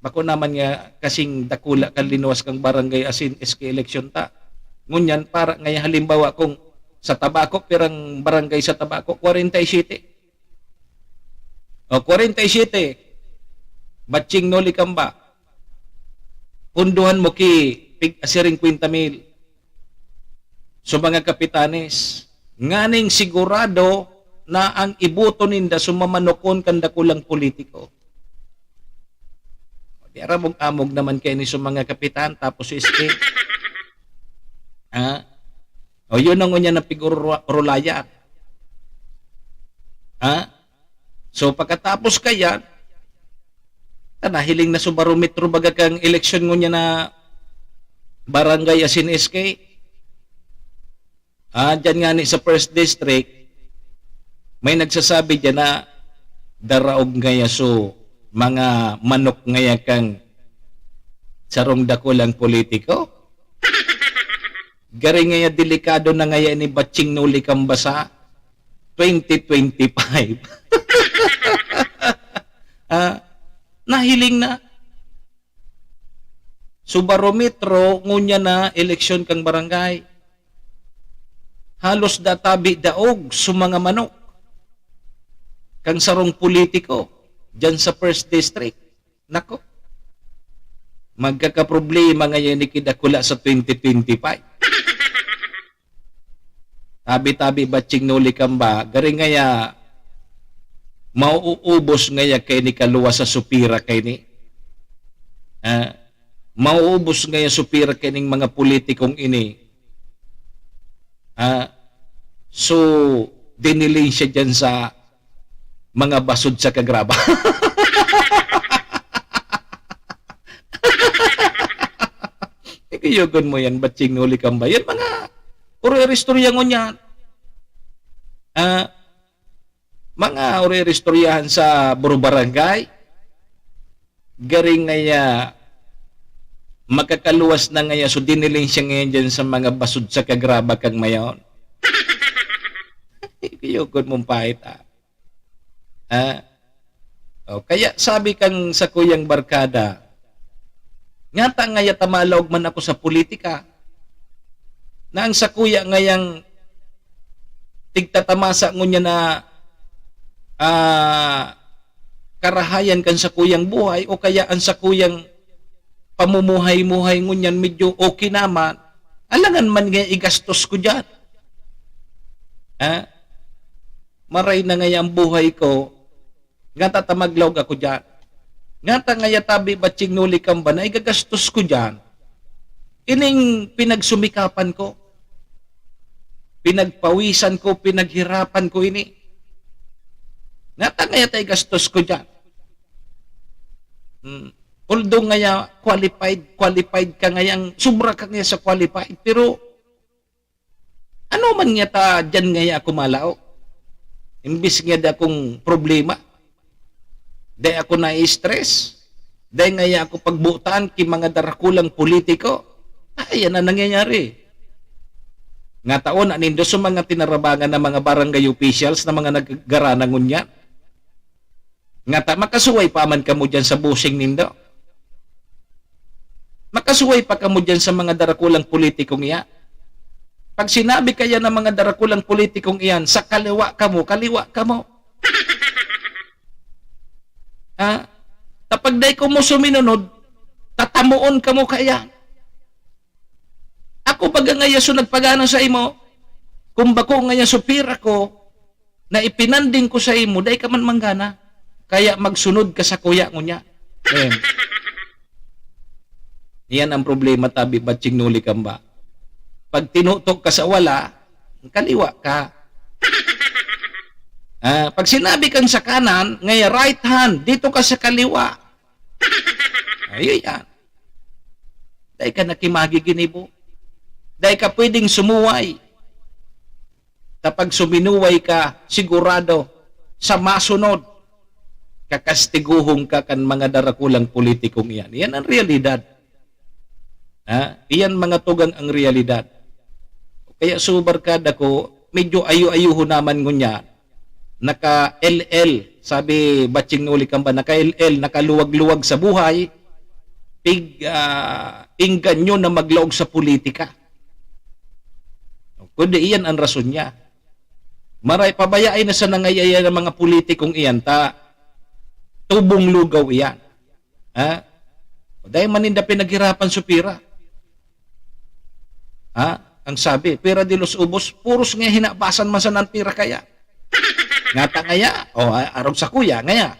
Bako naman nga kasing dakula kan linuwas kang barangay asin S K eleksyon ta. Ngunyan, para ngaya halimbawa kung sa Tabaco, pirang barangay sa Tabaco? Kwarenta y siyete. O, kwarenta y siyete. Batching noli kamba. Punduhan mo ki pig-, singkwenta mil. So, mga kapitanes, nganing sigurado na ang iboto ninda sumamanokon kan dakulang politiko. Di aramog-amog naman kayo ni sa mga kapitan, tapos si S K. Ha? O, yun ang unya na pigurulayan. Ha? So, pagkatapos kaya, ta nahiling na sa barometro baga kang eleksyon ngunyan na barangay asin S K. Ah, dyan nga ni sa First District, may nagsasabi dyan na daraog ngaya so mga manok ngaya kang sarong dakulang politiko. Gari ngaya delikado na ngaya ni Batching Noli Kambasa twenty twenty-five. Ah, nahiling na. So, barometro, ngunya na eleksyon kang barangay. Halos databi daog sa mga manok kang sarong politiko. Diyan sa first district. Nako. Magkakaproblema ngayon ni kidakula sa twenty twenty-five. Tabi-tabi, batching nuli kamba, gari ngaya, mauubos ngaya kay ni kaluwas sa supira kay ni. Ah, mauubos ngaya supira kay ning mga politikong ini. Ah, so, diniling siya dyan sa mga basod sa kagraba. Ikuyogon mo yan, batching nuli kamba. Yan mga uri-uri istorya ngunyan. Ah, mga uri-uri istoryahan sa buro barangay. Garing ngaya, makakaluwas na ngaya, so diniling siya ngayon dyan sa mga basod sa kagraba kang mayon. Ikuyogon mong pahit, ah. Ha? O, kaya sabi kang sakuyang barkada, "Ngata ngaya ta malaog man ako sa politika, na ang sakuya ngayang tigtatamasa ngunyan na, ah, karahayan kan sakuyang buhay o kaya ang sakuyang pamumuhay-muhay ngunyan medyo okay naman, alangan man nga igastos ko diyan." Ha? Maray na ngaya ang buhay ko, ngata ta maglaog ako diyan. Ngata ngaya tabi batching nuli kamba na igagastos ko diyan. Ining pinagsumikapan ko, pinagpawisan ko, pinaghirapan ko ini. Ngata ngaya ta igastos ko diyan. Hmm. Although ngaya qualified, qualified ka ngayang, sobra ka ngaya sa qualified, pero ano man ngaya ta diyan ngaya ako malao? Imbis ngaya dakong problema, dai ako nai-stress, dai ngaya ako pagbutan ki mga darakulang politiko. Ay, yan ang nangyayari. Ngataon na nindo sa mga tinarabangan na mga barangay officials na mga naggarana ngunyan. Ngata, makasuway pa man kamo diyan sa busing nindo? Makasuway pa kamo diyan sa mga darakulang politikong iyan? Pag sinabi kaya ng mga darakulang politikong iyan, "Sa kaliwa kamo, kaliwa kamo." Ha? Kapag dai kamo suminunod, tatamoon kamo kaya. Ako baga ngaya so nagpagana sa imo, kung bako ngaya supira ko, na ipinanding ko sa imo, dai ka man manggana. Kaya magsunod ka sa kuya ngunyan. Ayan. Yan ang problema, tabi, batching nuli kamba. Pag tinuto ka sa wala, kaliwa ka. Ah, pag sinabi kang sa kanan, ngaya right hand, dito ka sa kaliwa. Ayun yan. Dai ka nakimagiginibo. Dai ka pwedeng sumuway. Kapag suminuway ka, sigurado, sa masunod, kakastiguhon ka kan mga darakulang politikong iyan. Yan ang realidad. Ha? Iyan mga tugang ang realidad. Kaya so barkada ko, medyo ayo-ayuho naman ngunyan. Naka-L L, sabi, batching nuli kamba, naka-L L, nakaluwag-luwag sa buhay, pig, ah, engganyo na maglaog sa politika. Kundi iyan ang rason niya. Maray, pabayain na sa nangayaya ng mga politikong iyan, ta tubong lugaw iyan. Ha? Dai man ninda pinaghirapan supira. Ha? Ang sabi, "Pira di los ubos, puros nga hinabasan man sana an pira kaya." Ngata ngaya, o, a-, arog sa kuya, ngaya.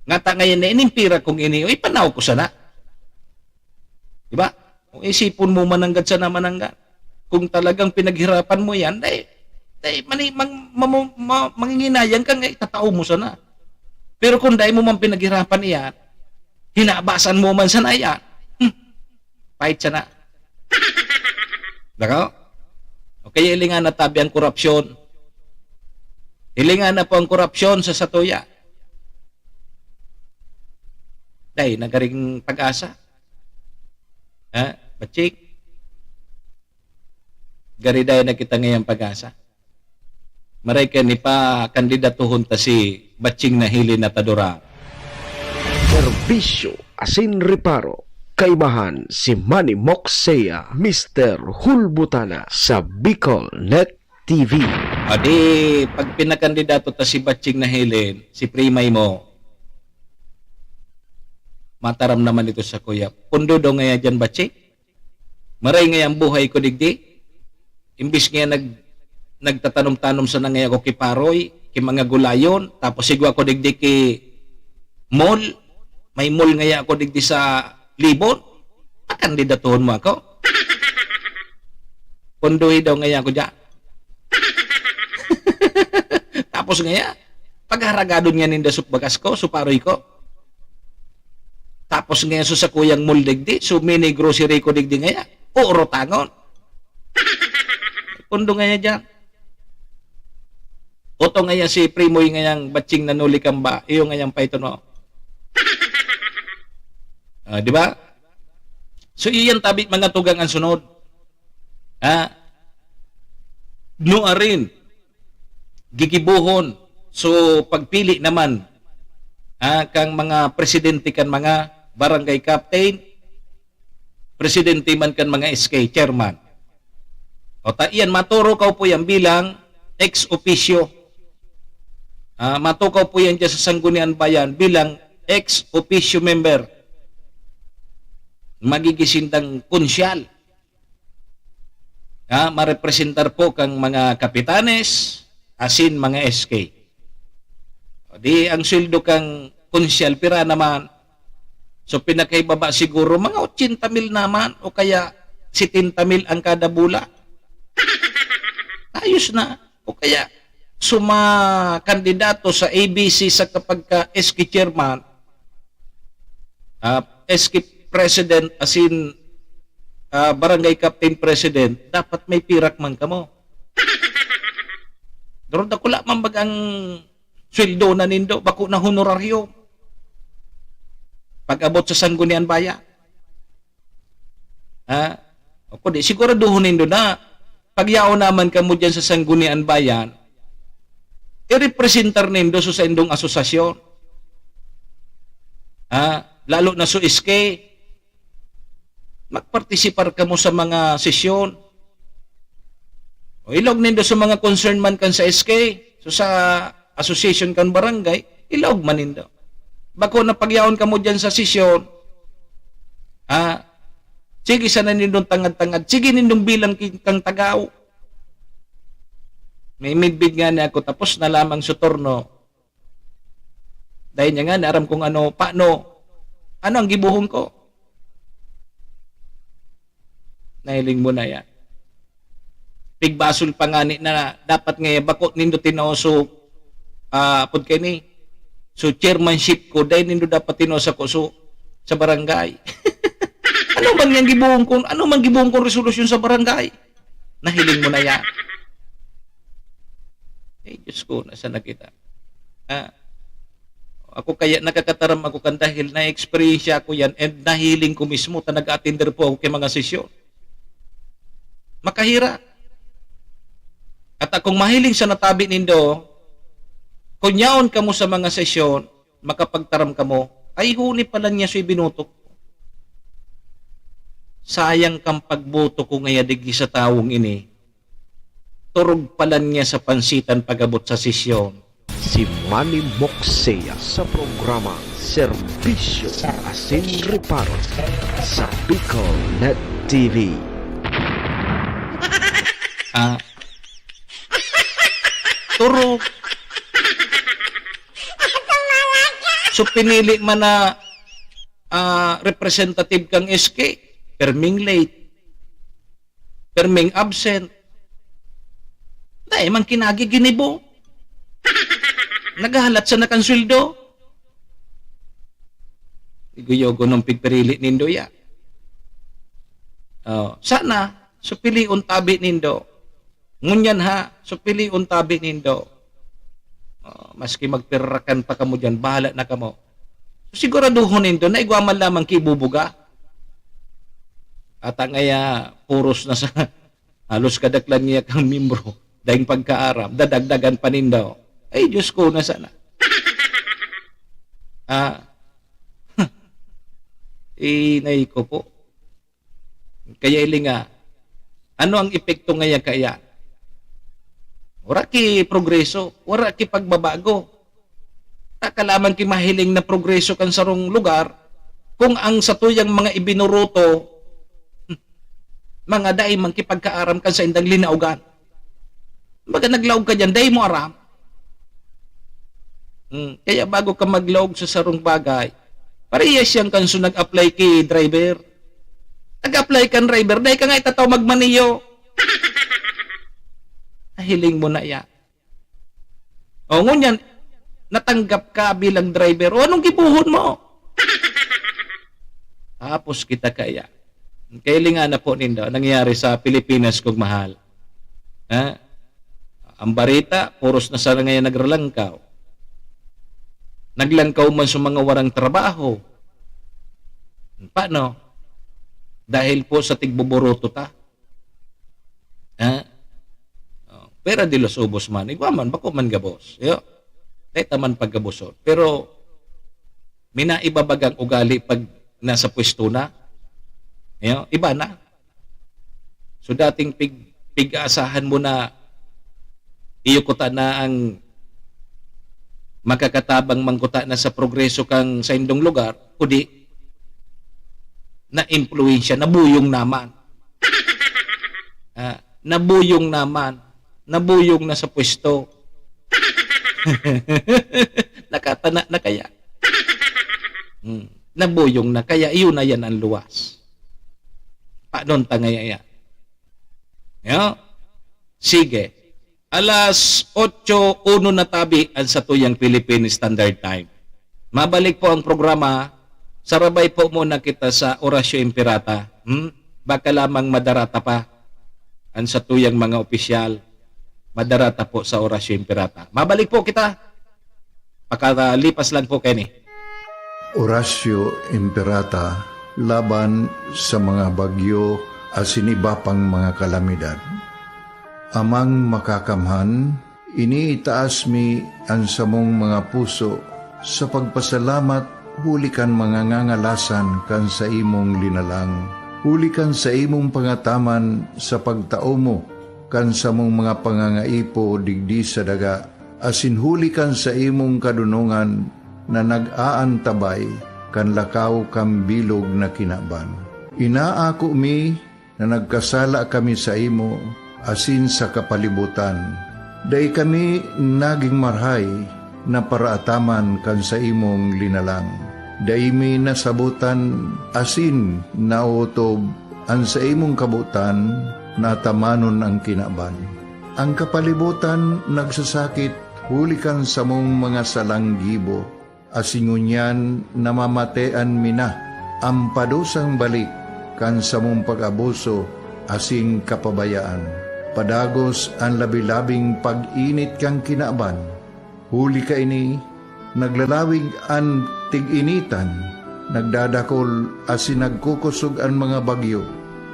Ngata ngaya na ining pira kung ini, o, ipanaw ko sana. Di ba? O, isipon mo mananggad sana mananggad. Kung talagang pinaghirapan mo yan, dai, dai, mani-, mang-, mamu-, ma-, manginginayang ka nga itatao mo sana. Pero kung dai mo man pinaghirapan iyan, hinabasan mo man sana iyan, hmm, pait sana. Nako? O kaya hilingan na tabi ang korupsyon. Hilingan na po ang korupsyon sa satuya. Dai, nagaring pag-asa. Ha? Bachik? Gariday na kita ngayang pag-asa. Maray ka ni pa kandidatuhon ta si Batching na hili na tadura. Serbisyo asin reparo. Kaibahan si Manny Moksea, Mister Hulbutana sa Bicol Net T V. Adi, pag pinakandidato ta si Batching Nahilin, si Primay mo, mataram naman ito sa kuya. Pundo daw ngaya dyan, Batching. Maray ngaya ang buhay ko digdi. Imbis ngaya nag-, nagtatanom-tanom sana ngaya ako ki Paroy, ki mga gulayon, tapos igwa ko digdi ki mall, may mall ngaya ako digdi sa Libon. Pakandidatohon mo ako? Punduhi daw ngaya ako dyan. Tapos ngaya, pagharagadon nga ninda su bagas ko, su Paroy ko. Tapos ngaya su sakuyang mall digdi, su mini grocery ko digdi ngaya, urotangon. Pundo ngaya dyan. Oto ngaya si Primoy ngayang Batching Nahilin kamba, iyo ngayang paiton mo. Ah, di ba? So, iyan tabi mga tugang ang sunod. Ha? Nuarin, gigibohon. So, pagpili naman, ha, kang mga presidente kan mga barangay captain, presidente man kan mga S K chairman. O ta iyan, matukaw po yan bilang ex officio. Ah, matukaw po yan dyan sa Sangguniang Bayan bilang ex officio member. Magigisindang konsyal. Ah, marepresentar po kang mga kapitanes, asin mga S K. O di, ang sweldo kang konsyal, pira naman? So, pinakaibaba siguro, mga ochenta mil naman, o kaya setenta mil ang kada bulan. Ayos na. O kaya, suma kandidato sa A B C sa kapag ka S K chairman, ah, S K president, asin, ah, barangay captain president, dapat may pirak man kamo. Pero dakula man bagang sweldo na nindo, bako na honoraryo. Pag-abot sa Sangguniang Bayan. Ha? O kundi, siguraduhon nindo na, pag yaon naman kamo dyan sa Sangguniang Bayan, irepresentar nindo sa saindong asosasyon. Ha? Lalo na sa S K, magpartisipar kamo sa mga sesyon. O ilog nindo sa mga concern man kan sa S K, so sa association kan barangay, ilog man nindo. Bako na pagyaon kamo dyan sa sesyon, ha? Sige sana nindong tangad-tangad. Sige nindong bilang ki-, kang tagaw. May midbid nga niya ako, tapos na lamang sa turno. Dahil niya nga, naaram kung ano, paano, ano ang gibuhon ko. Nahiling mo na yan. Pigbasol pa nga ni na dapat nga bako nindo tinoso, ah, apod kay ni. So, chairmanship ko, dahil nindo dapat tinosa ko so, sa barangay. Ano man nga gibuhon ko, ano man gibuhon kong resolusyon sa barangay? Nahiling mo na yan. Eh, Diyos ko, nasa na kita? Ah, ako kaya nakakataram ako kan dahil na-experience ko yan and nahiling ko mismo ta nag-attender po ako kay mga sesyon. Makahira. At akong mahiling sa natabi nindo, kung yaon kamo sa mga sesyon, makapagtaram kamo, "Ay, huli pala niya so ibinutok ko. Sayang kang pagboto ko ngaya digdi sa tawong ini. Turog pala niya sa pansitan pagabot sa sesyon." Si Manny Moxea sa programa Serbisyo asin Reparo sa Bicol Net T V. Ah. Turog. So, pinili man na, ah, representative kang S K, perming late, perming absent. Dai man kinagi ginibo. Naghahalat sa nakan sweldo. Iguyogo nung pigpirili nindo ya. Oh, sana, supilion tabi nindo. Ngunyan ha, supilion tabi nindo. Oh, maski magpirakan pa kamo diyan, bahala na kamo. So, siguraduhon nindo na igwa man lamang kibubuga. Ata ngaya, puros na sa, halos kadaklan niya kang membro, daing pagkaaram, dadagdagan pa nindo. Ay, Diyos ko, na sana. Ah, inay ko po. Kaya ili nga, ano ang epekto ngaya kaya? Wara ki progreso, wara ki pagbabago. Taka lamang ki mahiling na progreso kan sarong lugar kung ang satuyang mga ibinuruto, mga dai man ki pagkaaram kan saindang linaogan. Baga naglaog ka diyan, dai mo aram. Hmm, kaya bago ka maglaog sa sarong bagay, parehas yan kan so nag-apply ki driver. Nag-apply kan driver, dai ka nga itataw magmaneho. Nahiling mo na yan. O, ngunyan, natanggap ka bilang driver. O, anong gibohon mo? Tapos kita kaya. Kailingan na po nindo, nangyayari sa Pilipinas, kong mahal. Ha? Ang barita, puros na sana ngayon nagralangkaw. Naglangkaw man sa mga warang trabaho. Paano? Dahil po sa tigboboruto ta. Ha? Oh, pera de los ubos man. Igwa man, bako man gabos. Yo? Dahil taman paggaboson. Pero, minaibabagang ugali pag nasa pwesto na. Yo? Iba na. So, dating pig, pig-aasahan mo na iyo kuta na ang makakatabang mangkuta na sa progreso kang saindong lugar, kundi na-impluwensya, nabuyong naman. Ah, nabuyong naman. Nabuyong na sa pwesto. Nakatana na kaya. Hmm. Nabuyong na kaya, iyon na yan ang luwas. Panon ta ngaya yan? Yo? Sige. Alas otso uno na tabi ang satuyang Philippine Standard Time. Mabalik po ang programa. Sarabay po muna kita sa Orasyo Imperata. Hmm? Baka lamang madarata pa ang satuyang mga opisyal. Madarata po sa Orasyo Imperata. Mabalik po kita. Pakalipas lang po kaini. Orasyo Imperata laban sa mga bagyo asin iba pang mga kalamidad. Amang Makakamhan, iniitaas mi an samong mga puso sa pagpasalamat huli kan mga ngangalasan kan saimong linalang, huli kan saimong pangataman sa pagtao mo kan samong mga pangangaipo digdi sa daga, asin huli kan saimong kadonongan na nag-aantabay kan lakaw kan bilog na kinaban. Inaako mi na nagkasala kami saimo asin sa kapalibotan. Dai kami nagin marahay na paraataman kan saimong linalang. Dai mi nasabotan asin naotob an saimong kabotan na atamanon an kinaban. An kapalibotan nagsasakit huli kan samong mga salang gibo, asin ngunyan namamatean mi na an padusang balik kan samong pag-abuso asin kapabayaan. Padagos an labi-labing pag-init kan kinaban. Huli kaini, naglalawig an tig-initan, nagdadakol asin nagkukosog an mga bagyo,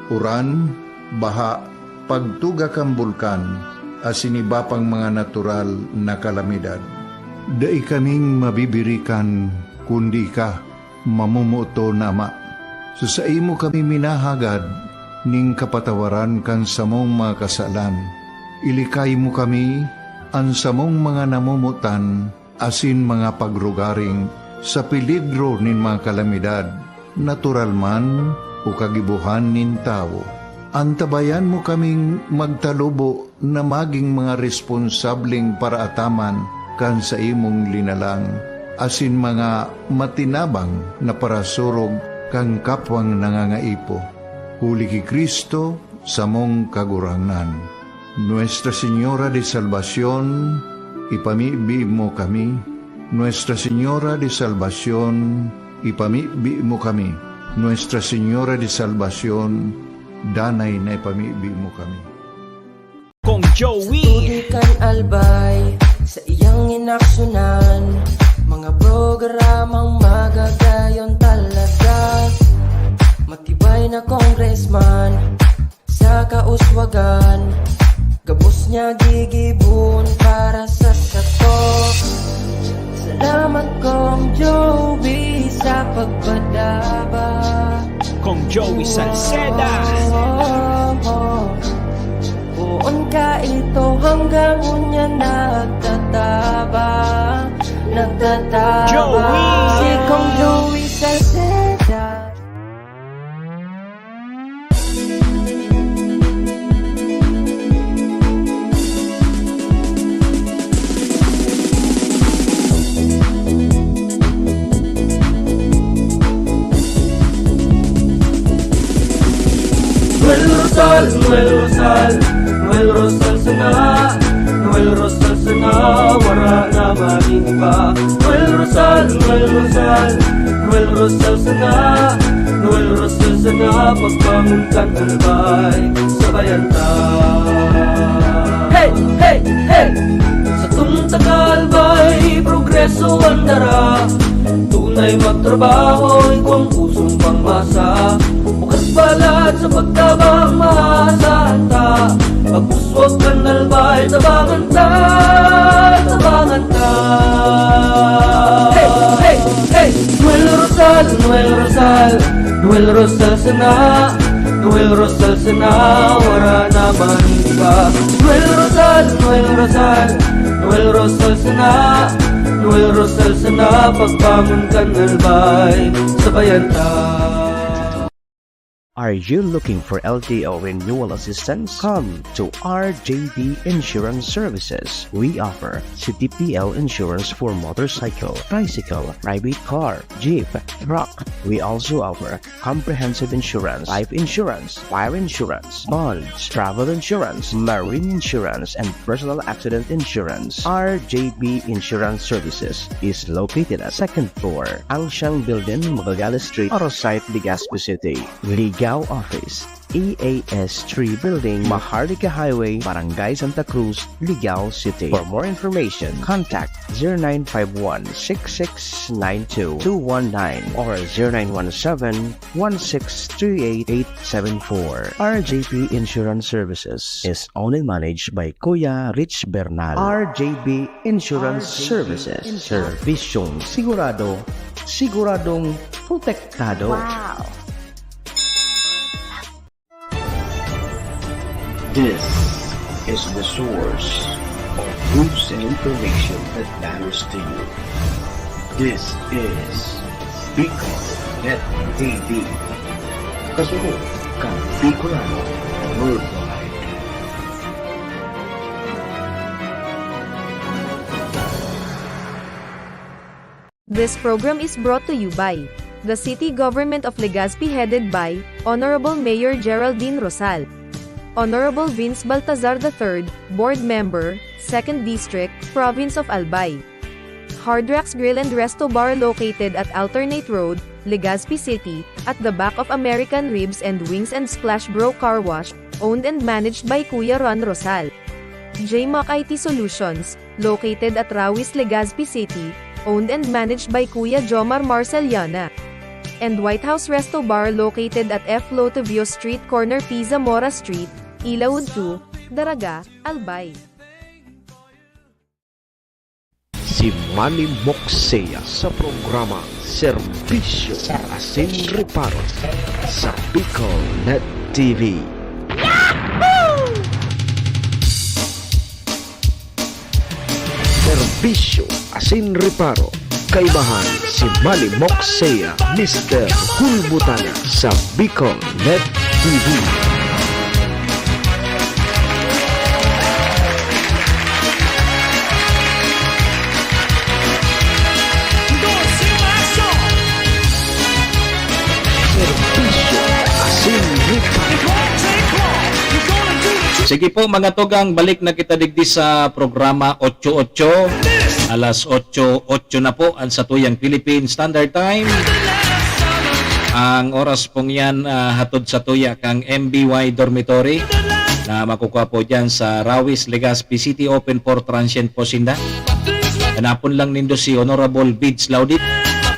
uran, baha, pagtuga kan bulkan, asin iba pang mga natural na kalamidad. Dai kaming mabibirikan kundi ika, mamomoton na Ama. Sa saimo kami minahagad nin kapatawaran kan samong mga kasalan. Ilikay mo kami, an samong mga namomotan, asin mga pagrugaring sa peligro nin mga kalamidad, natural man o kagibohan nin tawo. Antabayan mo kaming magtalubo na magin mga responsableng paraataman kan saimong linalang, asin mga matinabang na parasurog kan kapwang nangangaipo. Huli ki Cristo, samong Kagurangnan. Nuestra Señora de Salvacion, ipamibi mo kami. Nuestra Señora de Salvacion, ipamibi mo kami. Nuestra Señora de Salvacion, danay na ipamibi mo kami. Kong Joey. Sa tubig kan Albay, sa iyang inaksyunan, mga programang magagayon talaga. Matibay na congressman, sa kauswagan, gabos niya gigibon para sa sato. Salamat, Kong Joey, sa pagpadaba. Kong Joey Salceda. Poon ka Ito hanggang unya nagtatabang, nagtatabang. Joey! Si Kong Louie Salceda. Noel Rosal, Noel Rosal, Noel Rosal sana, Noel Rosal sana, wara na man iba. Noel Rosal, Noel Rosal, Noel Rosal sana, Noel Rosal sana, pagbangon kan Albay, sabayan ta. Hey, hey, hey! Satong taga Albay, progreso an dara. Tunay magtrabaho, igwang pusong pangmasa. Bukas balat sa pagtabang, maasahan ta. Pagpuswag kan Albay, tabangan ta, tabangan ta. Hey, hey, hey! Noel Rosal, Noel Rosal, Noel Rosal sana, Noel Rosal sana, wara na man iba. Noel Rosal, Noel Rosal, Noel Rosal sana, Noel Rosal sana, pagbangon kan Albay, sabayan ta. Are you looking for L T O renewal assistance? Come to R J D Insurance Services. We offer C T P L insurance for motorcycle, tricycle, private car, jeep, truck. We also offer comprehensive insurance, life insurance, fire insurance, bonds, travel insurance, marine insurance, and personal accident insurance. R J B Insurance Services is located at second floor, Angshang Building, Magallanes Street, Arosite, Legazpi City. Ligao Office, E A S three Building, Maharlika Highway, Barangay Santa Cruz, Ligao City. For more information, contact zero nine five one six six nine two two one nine or zero nine one seven one six three eight eight seven four. R J P Insurance Services is owned and managed by Kuya Rich Bernal. R J P Insurance Services. Serbisyong sigurado, siguradong protektado. Wow! This is the source of news and information that matters to you. This is Bicol Net T V. Kasunod kan Bicolano Worldwide. This program is brought to you by the City Government of Legazpi, headed by Honorable Mayor Geraldine Rosal, Honorable Vince Baltazar the third, Board Member, Second District, Province of Albay. Hard Rocks Grill and Resto Bar, located at Alternate Road, Legazpi City, at the back of American Ribs and Wings and Splash Bro Car Wash, owned and managed by Kuya Ron Rosal. J Mac I T Solutions, located at Rawis, Legazpi City, owned and managed by Kuya Jomar Marceliana. And White House Resto Bar, located at F Lotovio Street, corner P Zamora Street, Ilaud two, Daraga, Albay. Si Manny Moxea sa programa Serbisyo Asin Reparo sa Bicol Net T V. Serbisyo asin reparo. Kaibahan si Manny Moxea, Mister Hulbutana sa Bicol Net T V. Serbisyo asin reparo. Sige po, mga tugang, balik na kita digdi sa programa Otso Otso. Alas otso, otso na po ang satuyang Philippine Standard Time. Ang oras pong yan, ah, hatod satuya kang M B Y Dormitory na makukuha po dyan sa Rawis, Legazpi City, open for transient po sinda. Hanapon lang nindo si Honorable Bids Laudit,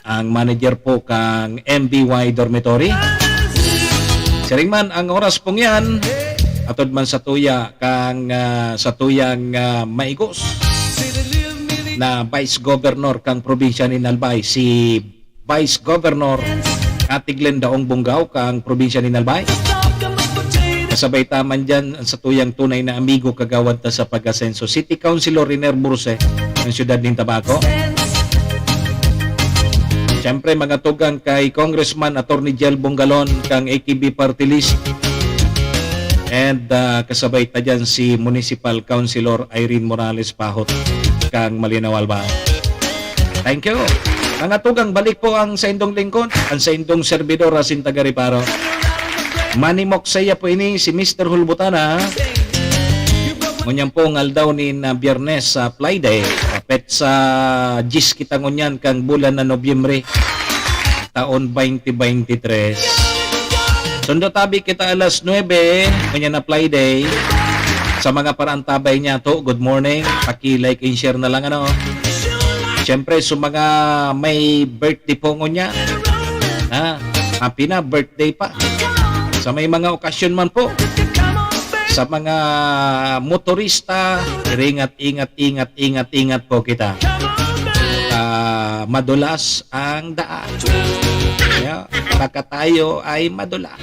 ang manager po kang M B Y Dormitory. Siring man, ang oras pong yan, atod man satuya kang, ah, satuyang, ah, maigos na Vice Governor kang probinsya nin Albay, si Vice Governor Kati Glendaong Bongao kang probinsya nin Albay. Sabay ta man dyan ang satuyang tunay na amigo, kagawad ta sa Pag-asenso, City Councilor Riner Burse ng siyudad nin Tabaco. Siyempre, mga tugang kay Congressman Attorney Jel Bongalon kang A K B Party List. And, ah, kasabay ta dyan si Municipal Councilor Irene Morales Pahot kang Malinao, Albay. Thank you. Mga tugang, balik po ang saindong lingkod, ang saindong servidor, asin taga-reparo. Manny Moksaya po ini, si Mister Hulbutana. Ngunyan po ang aldaw ni na Biyernes sa Friday. Kapit sa diyes kita ngunyan kang bulan na Nobyembre, taon twenty twenty-three. Sundo tabi kita alas nuebe, ngunyan na Friday. Sa mga paraantabay niya to, good morning. Paki-like and share na lang, ano. Siyempre, sa mga may birthday po ngunyan, ha, happy na birthday pa. Sa may mga okasyon man po, sa mga motorista, ingat, ingat, ingat, ingat, ingat po kita. Ah, madulas ang daan. Yeah, baka tayo ay madulas.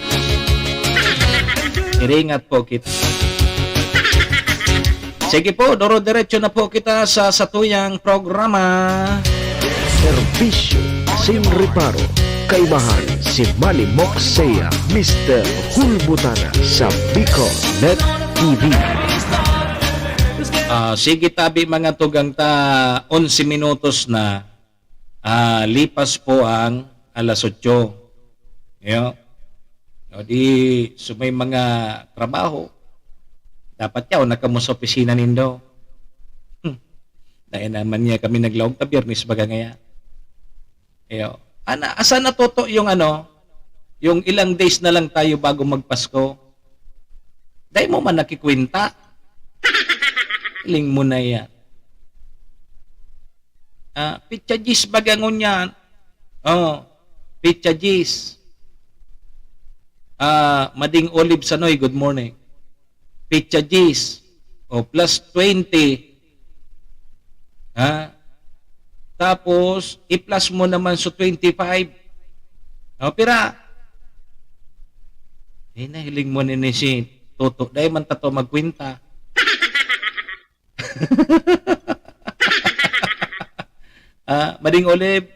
Iringat po kita. Sige po, doro-diretso na po kita sa satuyang programa. Serbisyo asin reparo. Kaibahan si Manny Moksaya, Mister Hulbutana sa Bicol Net T V. Ah, sige tabi, mga tugang ta, onse minutos na. Ah, lipas po ang alas otso. Yo. O di, sa may mga trabaho, dapat yaon na kamo sa opisina nindo. Hmm. Dai naman niya kami naglaog ta Biyernes baga ngaya. Yo. Ana, asa na, Toto, yung ano, yung ilang days na lang tayo bago magpasko? Dai mo man nakikwenta. Hiling mo na yan. Ah, pitsa diyes baga ngunyan. Oh, pitsa diyes. Ah, Mading Olive Sanoy, good morning. Pitsa diyes. O, plus twenty. Ha? Tapos, i-plus mo naman sa twenty-five. O, pira? Eh, nahiling mo na ni si Toto. Dai man tato magkwenta. Ah, Mading Olive,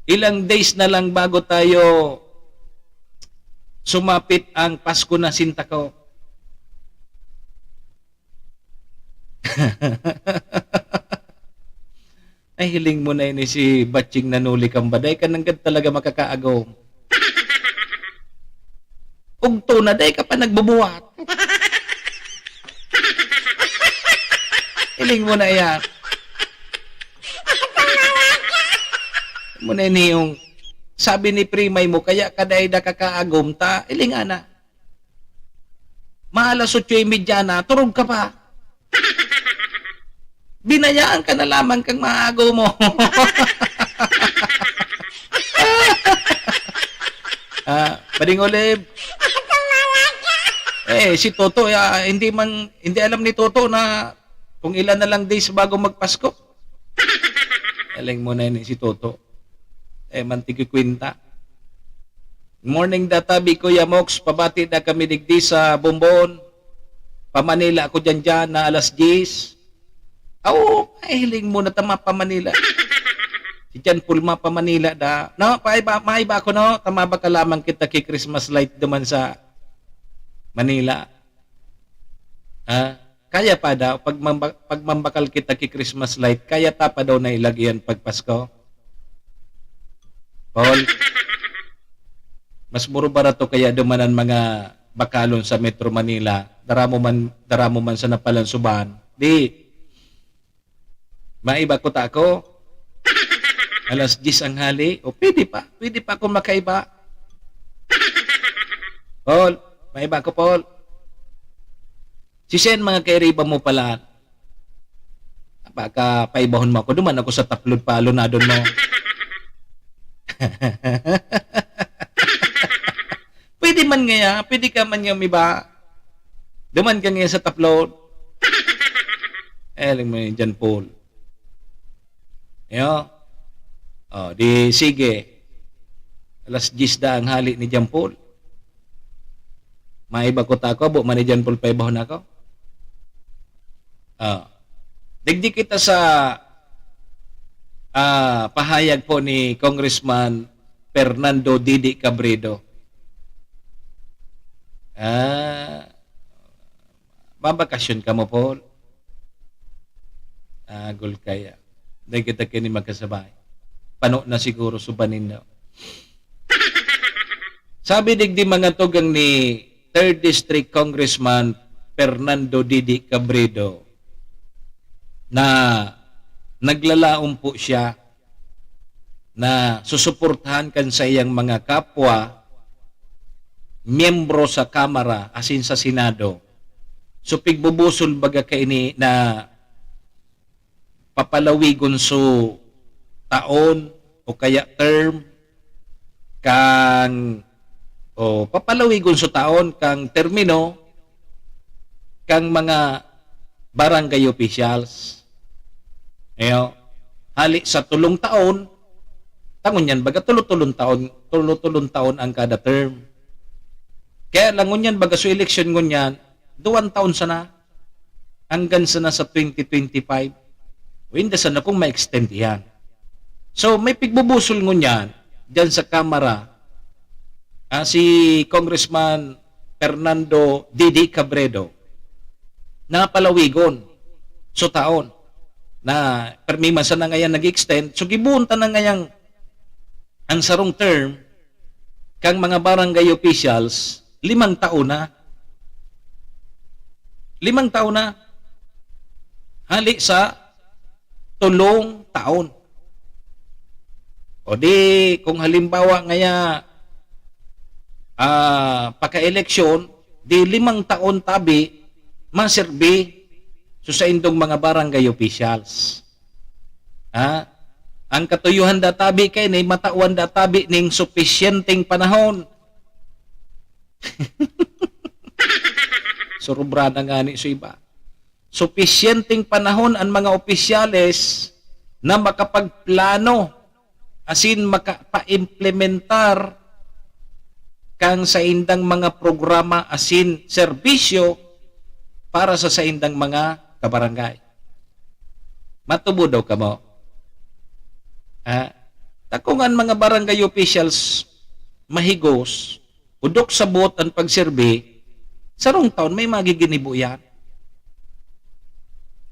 ilang days na lang bago tayo sumapit ang Pasko na sinta ko. Ay, hiling mo na ini si Batching Nanuli Kamba. Dai ka nanggad talaga makakaagom. Ugto na, dai ka pa nagbubuhat. Hiling mo na yan. Mo na ini yung sabi ni primay mo, kaya ka dai da kakaagom ta. Hiling ana. Maalas otso y media na, turog ka pa. Binayaan ka na lamang kang maago mo. Ah, Mading Olive. Eh, si Toto, ah, hindi man, hindi alam ni Toto na kung ilan na lang days bago magpasko. Aling mo na yun, si Toto. Eh, man tikikwenta. Morning da tabi, Kuya Mox, pabati da kami digdi sa Bombon. Pa Manila ako dyan dyan na alas diyes. Aw, mahiling mo na tama pa Manila. Si John Paul ma pa Manila da. No, paiba, maiba ako, no? Tama ba ka lamang kita ki Christmas light duman sa Manila? Ha? Kaya pa daw, pag mamba-, pag mambakal kita ki Christmas light, kaya ta pa daw na ilagian pag Pasko? Paul, mas muro barato kaya duman an mga bakalon sa Metro Manila, dara mo man, dara mo man sa napalansuban. Di, maiba ko ta ako. Alas diyes ang hali. O, pwede pa. Pwede pa akong makaiba. Paul, maiba ko, Paul. Si Sen, mga kairiba mo pala. Baka paibahon mo ako. Duman ako sa taplod pa, alunadon mo. Pwede man ngaya. Pwede ka man nga umiba. Duman ka ngaya sa taplod. Eh, alam mo yun, John Paul. Yo? O, di sige. Alas diyes da ang hali ni John Paul. Maiba ko ta ako, abo man ni John Paul paibahon ako. Ah. Digdi kita sa, ah, pahayag po ni Congressman Fernando Didi Cabredo. Ah, babakasyon ka mo, Paul? Agol kaya. Dahil kita kini magkasabay. Pano na siguro subanin na. Sabi digdi mga tugang ni Third District Congressman Fernando Didi Cabredo na naglalaom po siya na susuportahan kan saiyang mga kapwa miyembro sa Kamara asin sa Senado. So, pigbubusol baga kaini na papalawigon so taon o kaya term kang, o papalawigon so taon kang termino kang mga barangay officials. Ayo, hali sa tulong taon, tangon yan, baga tulo-tulong taon, tulo-tulong taon ang kada term. Kaya lang ngunyan, baga so eleksyon ngunyan, duwang taon sana, hanggang sana sa twenty twenty-five. O hindi sana kung ma-extend yan. So, may pigbubusol ngunyan, dyan sa Kamara, ah, si Congressman Fernando Didi Cabredo, na palawigon so taon na permi man sana ngayan nag-extend. So, gibohon ta na ngayang ang sarong term kang mga barangay officials, limang taon na. Limang taon na. Hali sa tulong taon. O di, kung halimbawa ngaya, ah, paka-eleksyon, di limang taon tabi, maserbi sa saindong mga barangay officials. Ha? Ang katuyuhan da tabi kaini, matawan da tabi ning supisyenteng panahon. Surubra na ngani sa iba. Supisyenteng panahon ang mga opisyales na makapagplano asin makapaimplementar kan saindang mga programa asin serbisyo para sa saindang mga kabarangay. Matubo daw kamo. Ha? Ta kung an mga barangay officials mahigos, udok sabot an pagserbi, sarong taon may magiginibo yan.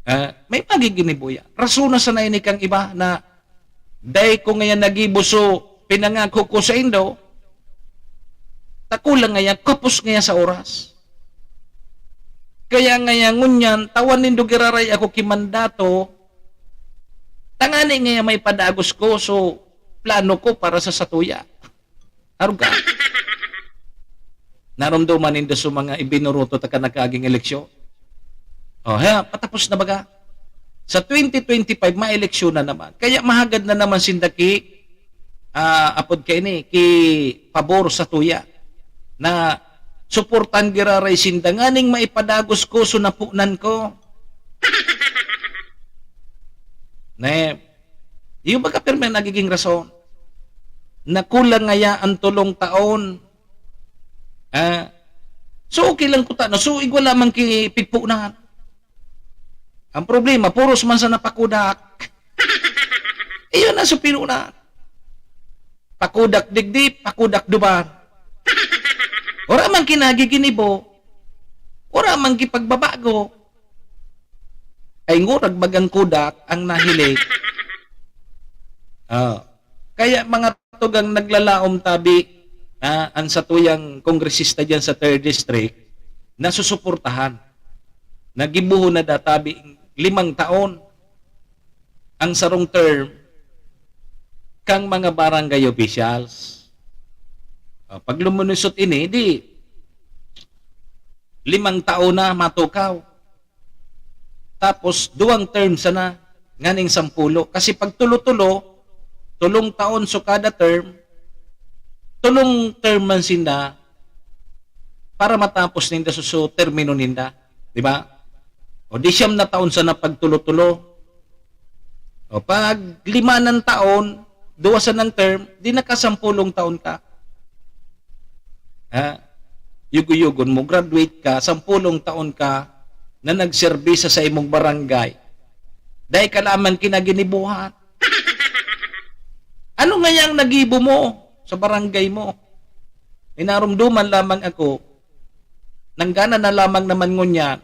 Ha? May magiginibo yan. Rason na sana ini kang iba na, "Dai ko ngayan nagibo so pinangako ko saindo, ta kulang ngayan, kapos ngayan sa oras. Kaya ngayan ngunyan, tawan nindo giraray ako ki mandato, tangani ngayan maipadagos ko so plano ko para sa satuya." Arog ka. Naromdoman nindo sa mga ibinuruto ta kan nagkaaging eleksyon? O, ha, patapos na baga. Sa twenty twenty-five, maeleksyon na naman. Kaya mahagad na naman sinda ki, ah, apod kaini, ki pabor satuya na suportan giraray sinda nganing maipadagos ko so napunan ko. Ne, iyo baga pirmi nagiging rason na kulang ngaya an tulong taon. Ah, so, okay lang kuta na. So, igwa lamang ki pigpunan. Ang problema, puros man sa napakudak. Iyo na sa pinunan. Pakudak digdi, pakudak duman. Wala man kinagiginibo. Wala man gipagbabago. Ay, ngurag bagang kudak ang nahiling. Ah. Kaya mga tugang naglalaom tabi, ah, ang satuyang kongresista diyan sa third District, nasusuportahan. Nagibuho na da tabi limang taon ang sarong term kang mga barangay officials. Ah, pag lumunisot ini, di limang taon na matukaw. Tapos, duwang term sana, nganing sampulo. Kasi pag tulo-tulo, tulong taon so kada term, tulong term man sinda para matapos ninda so, so termino ninda. Di ba? O di siyam na taon sana pag tulo-tulo. O pag lima ng taon, duwa sanang term, di nakasampulong taon ka. Ha? Yugo-yugon mo, graduate ka, sampolong taon ka na nagserbi sa saimong barangay. Dai ka lamang kinaginibuhan. Ano ngaya ang nagibo mo sa barangay mo? May narumduman lamang ako, nanggana na lamang naman ngunyan.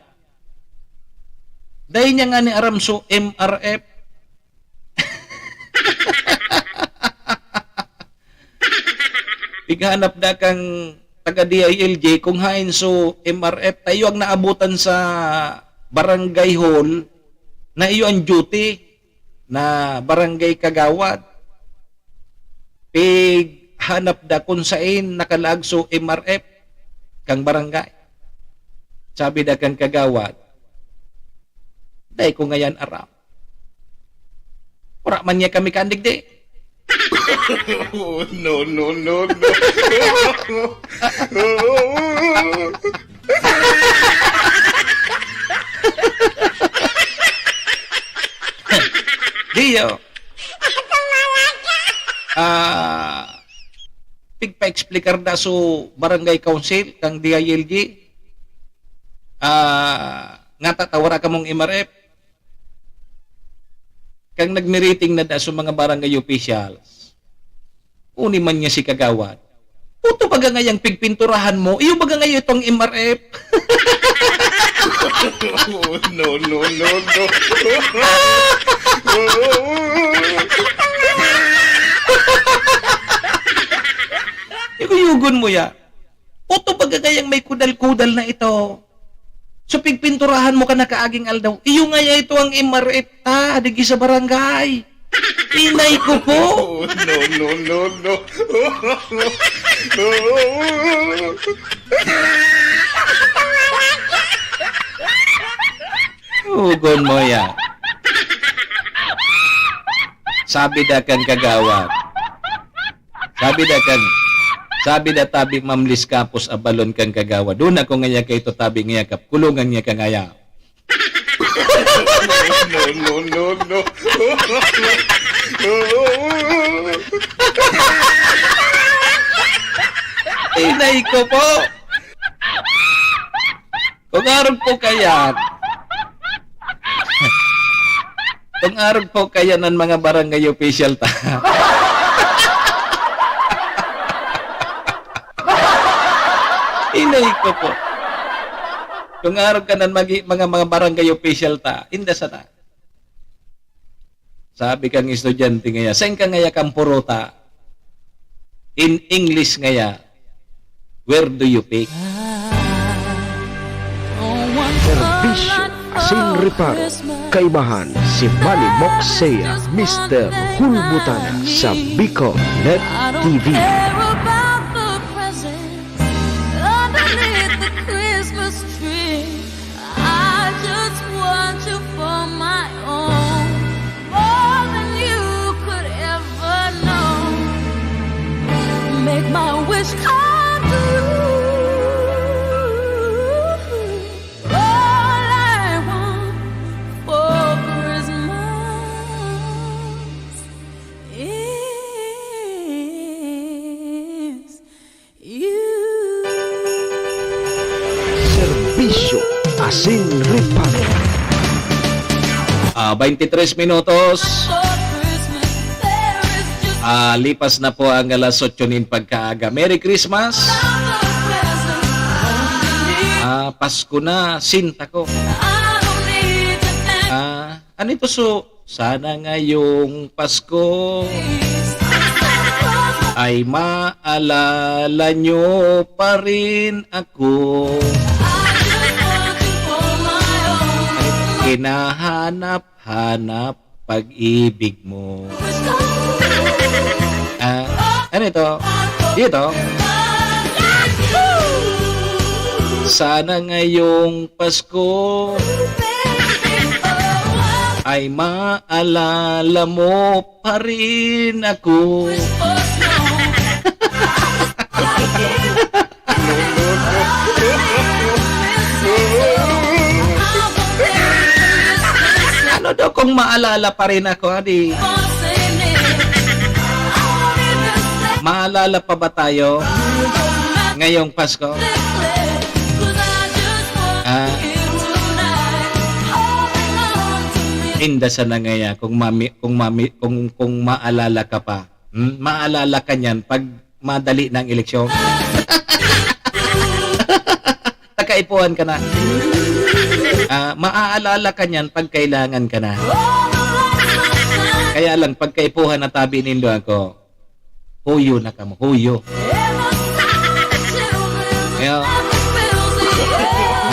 Dai niya ngani aram so M R F. Pighanap da kang taga D I L G kung haen so M R F, ta iyo ang naabutan sa barangay hall na iyo ang duty na barangay kagawad. Pighanap da kung saen nakalaag so M R F kang barangay. Sabi da kang kagawad, "Dai ko ngayan aram." Wara man niya kami kaandigdi. Oh, no, no, no, no. Diyo. Ah, pigpa-explicar da so barangay council kang D I L G. Ah, nga tata wara kamong M R F. Kang nagmiriting na da so mga barangay officials, uni man niya si kagawad, "Puto baga ngayang pigpinturahan mo, iyo baga ngayo itong M R F?" No, no, no, no. Yugo-yugon mo ya. Puto baga ngayang may kudal-kudal na ito. So, pigpinturahan mo kan nakaaging aldaw. Iyo ngaya ito ang M R F ta, digdi sa barangay. Inay ko po. Oh, no, no, no, no. Hugon mo ya. Sabi da kan kagawad. Sabi da kan, sabi da tabi mamlis kapos abalon kan kagawad. Duna ko ngaya kaito tabi ngaya kap, kulungan ngaya ka ngaya. No, no, no, no. Inay ko po. Kung arog po kayan. Kung arog po kayan ang mga barangay official ta. Inay ko po. Kung arog ka nan magi-, mga, mga barangay official ta, inda sana. Sabi kang estudyante ngaya, "Saen ka ngaya kan puruta?" In English ngaya, "Where do you pick?" Serbisyo asin reparo. Kaibahan si Manny Moxea, Mister Hulbutana sa Bicol Net T V. Underneath the Christmas tree, I just want you for my own, more than you could ever know. Make my wish come true. All I want for Christmas is you. Serbisyo asin reparo. Ah, twenty-three minutos. Ah, lipas na po ang alas otso nin pagkaaga. Merry Christmas! Ah, Pasko na, sinta ko. Ah, ano ito so? Sana ngayong Pasko ay maalala nyo pa rin ako. Hinahanap-hanap pag-ibig mo. Ah, ano ito? Dito? Sana ngayong Pasko ay maalala mo pa rin ako. Ano daw kung maalala pa rin ako, adi? Maalala pa ba tayo ngayong Pasko? Inda sana ngaya kung mami-, kung mami-, kung, kung maalala ka pa. Hmm? Maalala ka niyan pag madali na ang eleksyon. Nakaipuhan ka na. Ah, maaalala ka niyan pag kailangan ka na. Kaya lang, pag kaipuhan na tabi nindo ako, huyo na kamo, huyo. Kaya,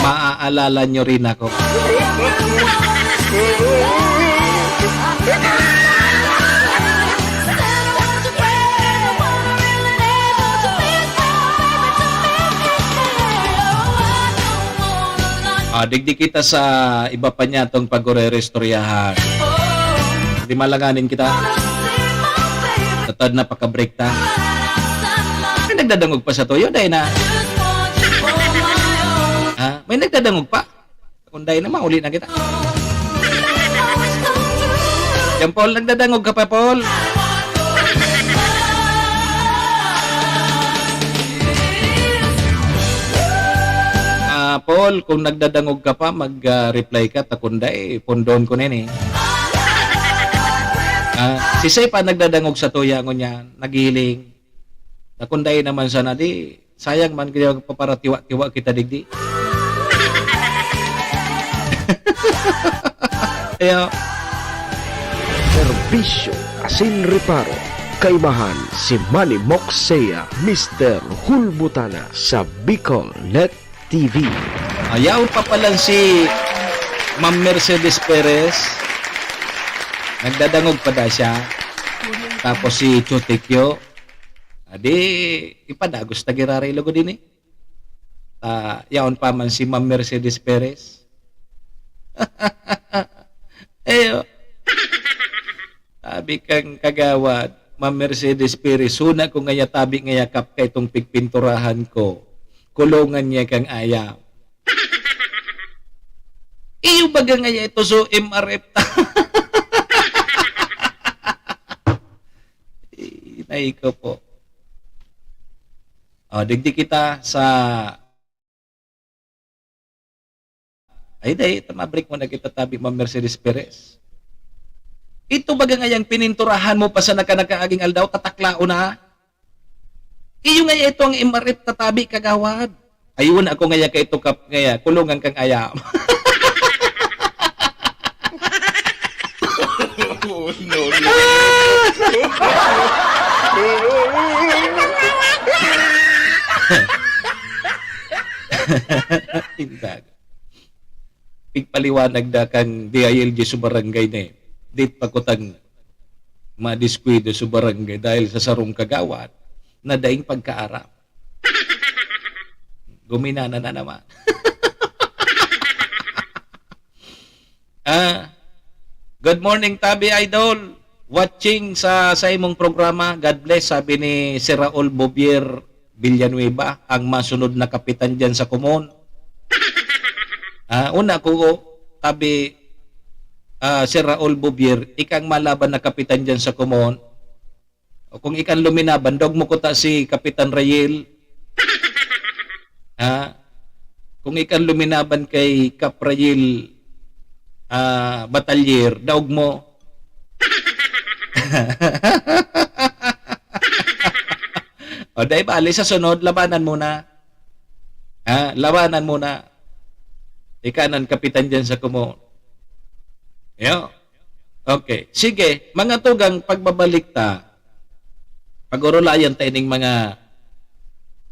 maaalala nyo rin ako. Ah, digdi kita sa iba pa niya tong pagre-restoryahan. Di malanganin kita. Tatad na paka-break ta. May nagdadangog pa sa tuyo, dai na. Ha? May nagdadangog pa? Kung dai na, mauli na kita. Yan, Paul, nagdadangog ka pa, Paul? Ah, Paul, kung nagdadangog ka pa, mag, ah, reply ka, ta kun dai, pundon ko na yan eh. Ah, si Sepa nagdadangog sa tuya, ngunyan, naghihiling. Ta kun dai naman sana, di, sayang man, kaya paparatiwa-tiwa kita digdi. Kaya, Serbisyo asin reparo. Kaimahan si Manny Moxea, Mister Hulbutana sa Bicol Net T V. Ayaw pa palan si Ma'am Mercedes Perez. Nagdadangog pa da siya. Tapos si Chutikyo. Adi, ipadagos ta giraray lugod ini. Ah, yaon pa man si Ma'am Mercedes Perez. Ayo. Sabi kang kagawad, Ma'am Mercedes Perez, "Huna ko ngaya tabi ngaya kap ka itong pigpinturahan ko. Kulungan niya kang ayam." Iyo baga ngaya ito, so M R F ta. Inay ko po. O, digdi kita sa Ay, dai, ta ma-break mo na kita tabi, Ma'am Mercedes Perez. Ito baga ngayang pininturahan mo pa sa naka-, nakaaging aldaw, tataklaon na. Iyo ngaya ito ang M R F tatabi, kagawad. Ayun, ako ngaya ka ito kap ngaya, kulungan kang ayam. Oh, no, no. Indag. Pigpaliwanag na kan D I L G sa barangay na eh. Di pa kutang madiskwida sa barangay dahil sa sarong kagawad na daing pagkaaram. Guminana na naman. Ah, good morning, Tabi Idol. Watching sa, sa imong programa. God bless, sabi ni Sir Raul Bobier Villanueva, ang masunod na kapitan dyan sa Kumon. Ah, una ko, Tabi, ah, Sir Raul Bobier, ika ang malaban na kapitan dyan sa Kumon. O kung ika an luminaban, daog mo kuta si Kapitan Rayel. Ha? Kung ika an luminaban kay Kap Rayel, ah, Batalyer, daog mo. O, dai bale, sa sunod, labanan mo na. Ha? Labanan mo na. Ika an kapitan dyan sa Kumon. Yo. Okay. Sige, mga tugang, pagbabalik ta, pag-orolayan ta ining mga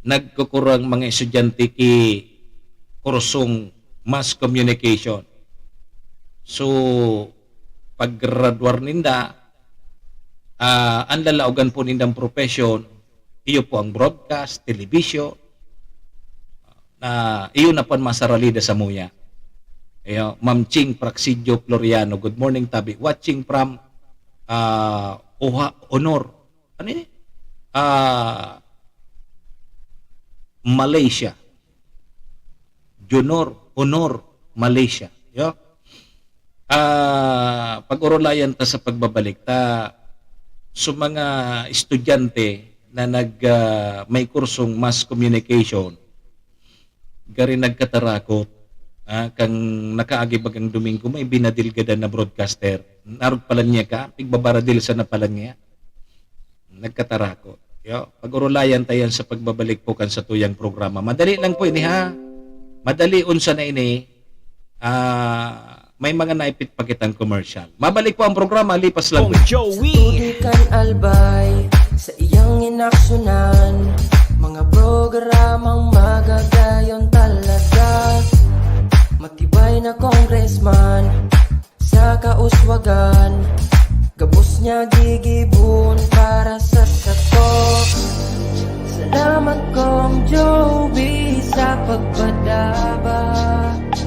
nagkukurang mga estudyante ki kursong mass communication. So, paggraduar ninda, ah, ang lalaogan po nindang profesyon, iyo po ang broadcast, television, na iyo na pon masaralida samuya. Iyo, Ma'am Ching Praxidio Floriano, good morning, tabi. Watching from, ah, Oha-, Honor. Ano yun? Ah, Malaysia. Junor, Honor, Malaysia. Yo? Ah, pag-orolayan ta sa pagbabalik ta, sa mga estudyante na nag, ah, may kursong mass communication, gari nagkatarakot. Ah, kan nakaagi bagang Domingo, may binadil gadan na broadcaster. Narod pala niya ka, pigbabaradil sa na pala niya. Nagkatarako. Yo, pag-urulayan ta yan sa pagbabalik po kan satuyang programa. Madali lang po ini, ha? Madali unsa na ini. Ah, may mga naipit pa kitang commercial. Mabalik po ang programa, lipas lang po. Kong Joey. Sa tubig kan Albay, sa iyang inaksyonan, mga programang magagayon talaga. Matibay na congressman, sa kauswagan, gabos niya gigibon para sa sato. Salamat, Kong Joey, sa pagpadaba.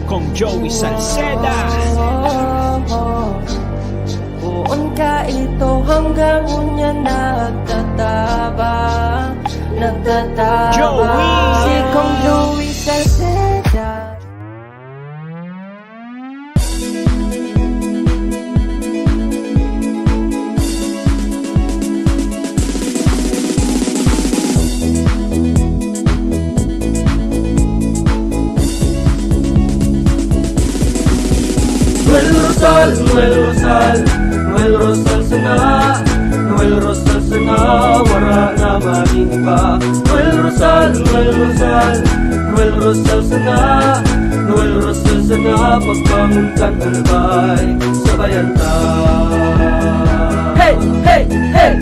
Kong Joey Salceda. Oh, oh, oh. Poon ka ito hanggang unya nagtatabang, nagtatabang. Joey! Si Kong Joey Salceda. Noel Rosal, Noel Rosal, Noel Rosal sana, Noel Rosal sana, wara na maning iba. Noel Rosal, Noel Rosal, Noel Rosal sana, Noel Rosal sana, pagbangon kan Albay, sabayan ta. Hey, hey, hey!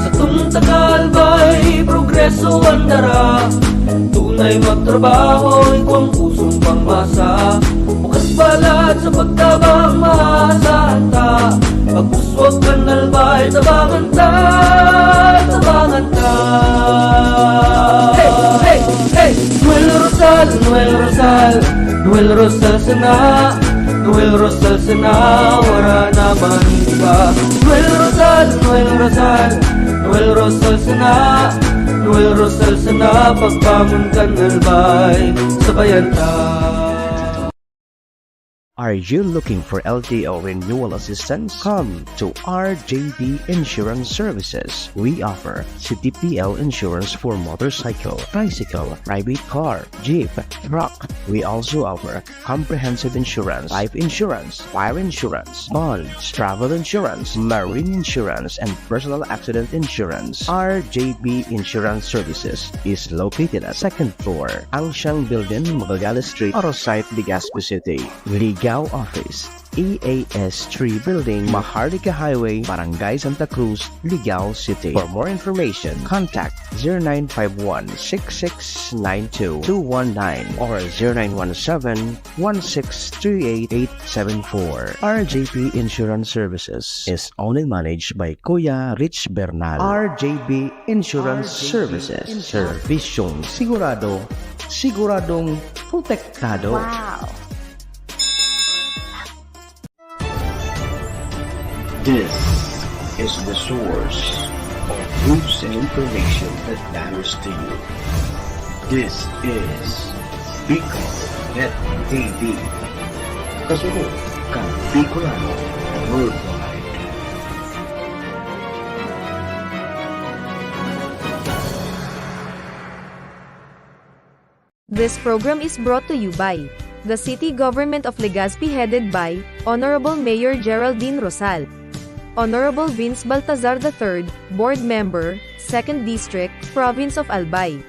Satong taga Albay, progreso an dara. Tunay magtrabaho, igwang pusong pangmasa. Bukas balat sa pagtabang, maasahan ta. Pag-uswag kan Albay, tabangan ta, tabangan ta. Hey, hey, hey! Noel Rosal, Noel Rosal, Noel Rosal sana, Noel Rosal sana, wara na man iba. Noel Rosal, Noel Rosal, Noel Rosal sana, Noel Rosal sana, pagbangon kan Albay, sabayan ta. Are you looking for L T O renewal assistance? Come to R J B Insurance Services. We offer C T P L insurance for motorcycle, tricycle, private car, jeep, truck. We also offer comprehensive insurance, life insurance, fire insurance, bonds, travel insurance, marine insurance, and personal accident insurance. R J B Insurance Services is located at second floor, Ancient Building, Magallanes Street, Oro Site, Legazpi City. Ligao Office, E A S three Building, Maharlika Highway, Barangay Santa Cruz, Ligao City. For more information, contact zero nine five one six six nine two two one nine or zero nine one seven one six three eight eight seven four. R J P Insurance Services is owned and managed by Kuya Rich Bernal. R J P Insurance Services. Serbisyong sigurado, siguradong protektado. Wow! This is the source of news and information that matters to you. This is Bicol Net T V. Kasunod kan Bicolano Worldwide. This program is brought to you by the City Government of Legazpi, headed by Honorable Mayor Geraldine Rosal, Honorable Vince Baltazar the third, Board Member, Second District, Province of Albay.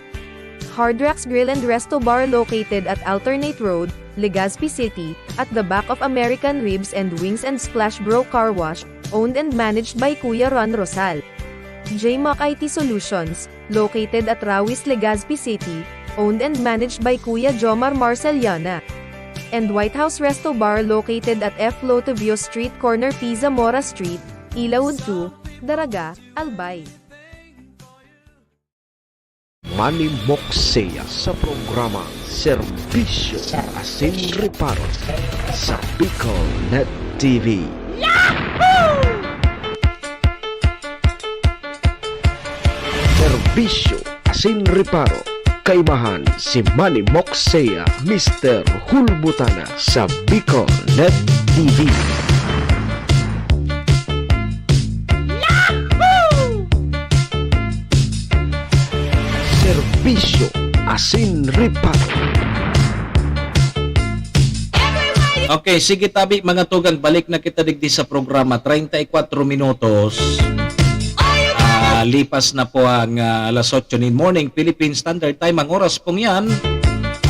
Hard Rocks Grill and Resto Bar, located at Alternate Road, Legazpi City, at the back of American Ribs and Wings and Splash Bro Car Wash, owned and managed by Kuya Ron Rosal. J Mac I T Solutions, located at Rawis, Legazpi City, owned and managed by Kuya Jomar Marceliana. And White House Resto Bar, located at F Lotevio Street, corner P Zamora Street, Ilaud two, Daraga, Albay. Manny Moxea sa programang Serbisyo Asin Reparo sa Bicol Net T V. Serbisyo Asin Reparo, kaibahan si Manny Moxea, Mister Hulbutana sa Bicol Net T V. Serbisyo Asin Reparo. Okay, sige tabi mga tugang, balik na kita digdi sa programa. Treinta y cuatro minutos. Ah, lipas na po ang ah, alas otso nin morning, Philippine Standard Time. Ang oras pong yan,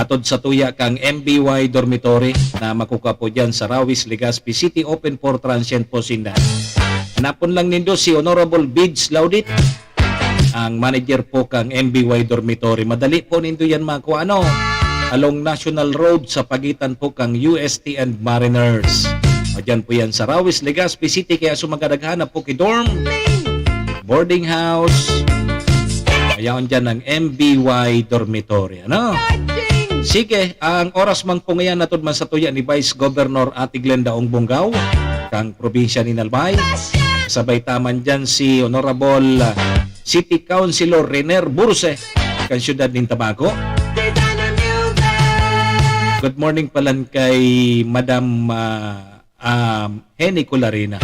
atod sa tuya kang M B Y Dormitory na makukuha po dyan sa Rawis, Legazpi City. Open for transient po sinda. Hanapon lang nindo si Honorable Bids Laudit, ang manager po kang M B Y Dormitory. Madali po nindo yan makuha, ano? Along National Road sa pagitan po kang U S T and Mariners. O, dyan po yan sa Rawis, Legazpi City. Kaya sa mga naghahanap po ki dorm, boarding house, ayaon dyan ng M B Y Dormitory, ano? Sige, ang oras man po ngayon, natod man sa tuya ni Vice Governor Ate Glenda Ong Bongao, kang probinsya ni Albay. Sabay taman dyan si Honorable City Councilor Rener Burse, kan siyudad nin Tabaco. Good morning palan kay Madam ah, um, Henny Colarina,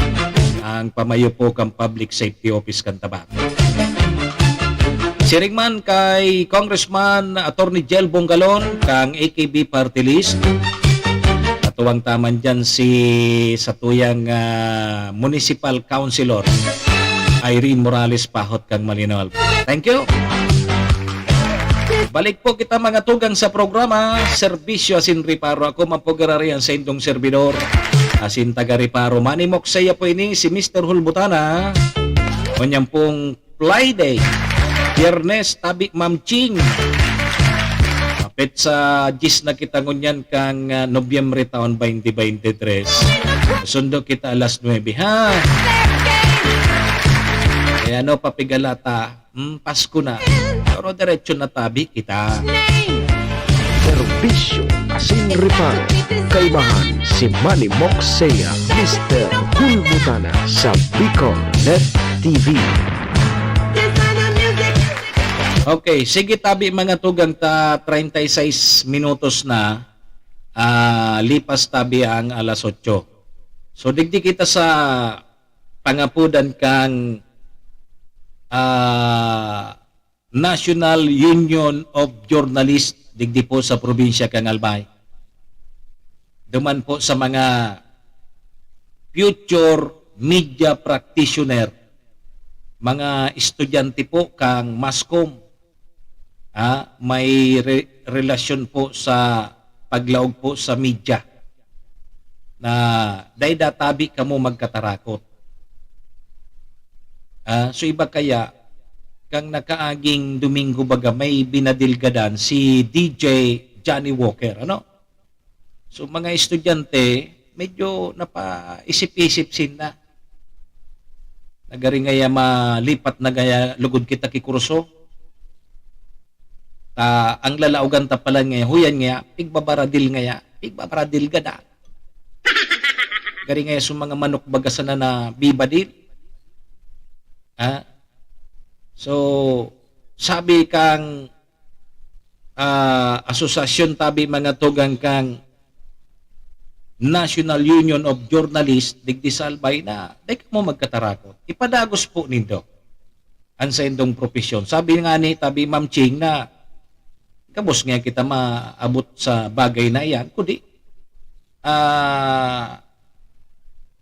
ang pamayo po kan Public Safety Office kan Tabaco. Siring man kay Congressman Attorney Jel Bongalon, kang A K B Party List. Katuwang taman dyan si satuyang ah, Municipal Councilor Irene Morales Pahot kang Malinaw. Thank you. Balik po kita mga tugang sa programa, Serbisyo asin Reparo. Ako man po gararian sa indong servidor, asin taga Reparo. Manimok saya po ini si Mister Hulbutana. Ngunyan pong Friday, Biyernes, tabi Ma'am Ching. Petsa diyes na kita ngunyan kang ah, Nobyembre taon twenty twenty-three. Sundo kita alas nuebe, ha? Kaya ano, papigalata, hmm, Pasko na. Pero diretso na tabi kita. Serbisyo asin reparo. Kaibahan si Manny Moxea, Mister Hulbutana sa Bicol Net T V. Okay, sige tabi mga tugang ta, treinta y seis minutos na, ah, lipas tabi ang alas otso. So, digdi kita sa pangapudan kang, ah, National Union of Journalists digdi po sa probinsya kang Albay. Duman po sa mga future media practitioner, mga estudyante po kang Mascom, ah, may re-, relasyon po sa paglaog po sa media, na dai databi kamo magkatarakot. Ah, so iba kaya, kang nakaaging Domingo baga may binadilgadan si D J Johnny Walker, ano? So, mga estudyante, medyo napaisip-isip sinda. Nagari ngaya malipat na gaya lugod kita ki kurso. Ta, ang lalaogan ta pala ngaya, huyan ngaya, pigbabaradil ngaya, pigbabaradil gada. Gari ngaya sa mga manok baga sana na bibadil. Ha? So, sabi kang ah, asosasyon tabi mga tugang kang National Union of Journalists digdi sa Albay na dai kamo magkatarakot. Ipadagos po nindo an saindong propesyon. Sabi nga ni tabi Ma'am Ching na gabos nga kita maabot sa bagay na iyan, kundi ah,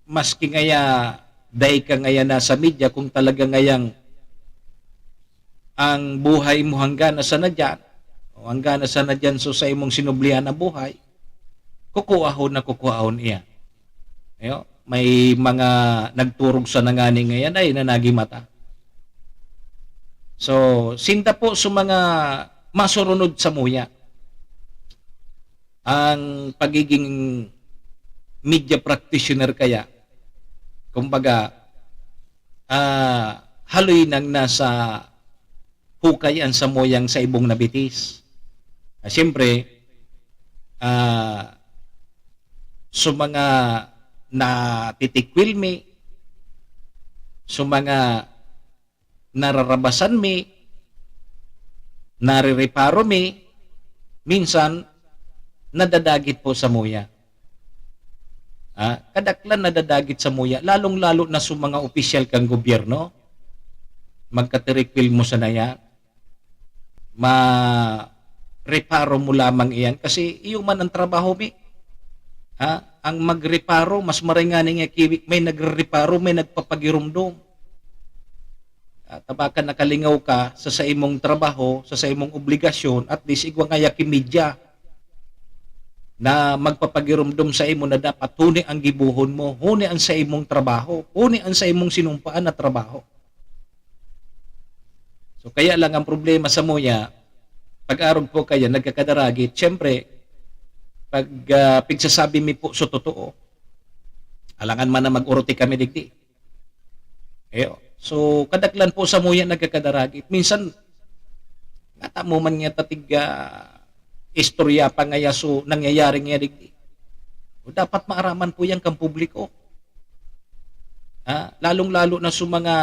maski ngaya dai ka ngaya nasa media, kung talaga ngayang ang buhay mo hanggan na sana diyan, o hanggan na sana diyan so sa imong sinublihan na buhay, kukuahon na kukuahon iya. Ayo, may mga nagturog sa nangani ngayan ay nanagi mata. So, sinda po sa mga masurunod sa muya. Ang pagiging media practitioner kaya, kumbaga, ah, haloy nang nasa hukay an samuyang sa ibong nabitis. Ah, siyempre, ah, sa mga natitikwil mi, sa mga nararabasan mi, narireparo mi, minsan nadadagit po samuya. Ah, kadaklan nadadagit samuya, lalong-lalo na sa mga opisyal kan gobyerno. Magkatirikwil mo sana yan. Ma-, reparo mo lamang iyan kasi iyo man ang trabaho mi. Ha? Ang magreparo, mas maray ngani nga ki-, may nagrereparo, may nagpapagirumdom. Ah, ta baka nakalingaw ka sa saimong trabaho, sa saimong obligasyon, at least igwa ngaya ki media na magpapagirumdom saimo na dapat huni ang gibohon mo, huni ang saimong trabaho, huni ang saimong sinumpaan na trabaho. So, kaya lang ang problema samuya, pag-arog po kaya, nagkakadaragit. Siyempre, pag, ah, pigsasabi mi po sa totoo, alangan man na mag-oroti kami digdi. Ayo. So, kadaklan po samuya nagkakadaragit. Minsan, nata mo man nga tatig, ah, istorya pa ngaya so nangyayari ngaya digdi. O, dapat maaraman po yan kang publiko. Ah, lalong-lalo na sa mga,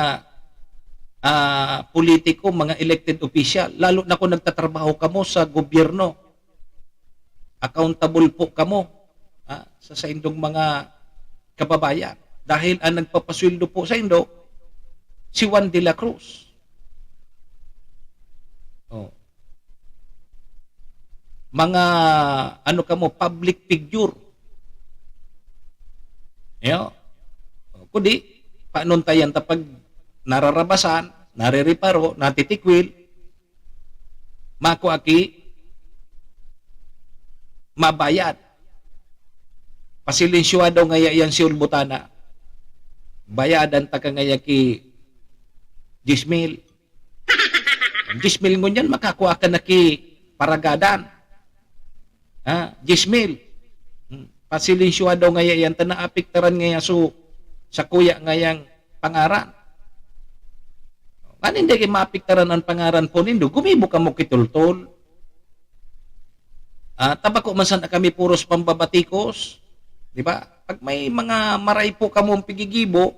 ah, politiko, mga elected official, lalo na kung nagtatrabaho kamo sa gobyerno. Accountable po kamo, ah, sa saindong mga kababayan. Dahil ang nagpapasweldo po saindo, si Juan de la Cruz. Oh. Mga, ano kamo, public figure. Yo. Kundi, panuntayan ta pag nararabasan, narireparo, natitikwil, makua ki mabayad. Pasilensyado ngaya yan si Ulbutana. Bayadan ta ka ngaya ki diyes mil. Ang diyes mil ngunyan, makakua ka na ki paragadan. Ha? Diyes mil. Hmm. Pasilensyado ngaya yan, ta naapektaran ngaya su, sa kuya ngayang pangaran. Ngani hindi kayo maapektaran ang pangaran po nindo, gumibo kamo kitultol. Ah, ta bako man sana kami puros pambabatikos, di ba? Pag may mga maray po kamong pigigibo,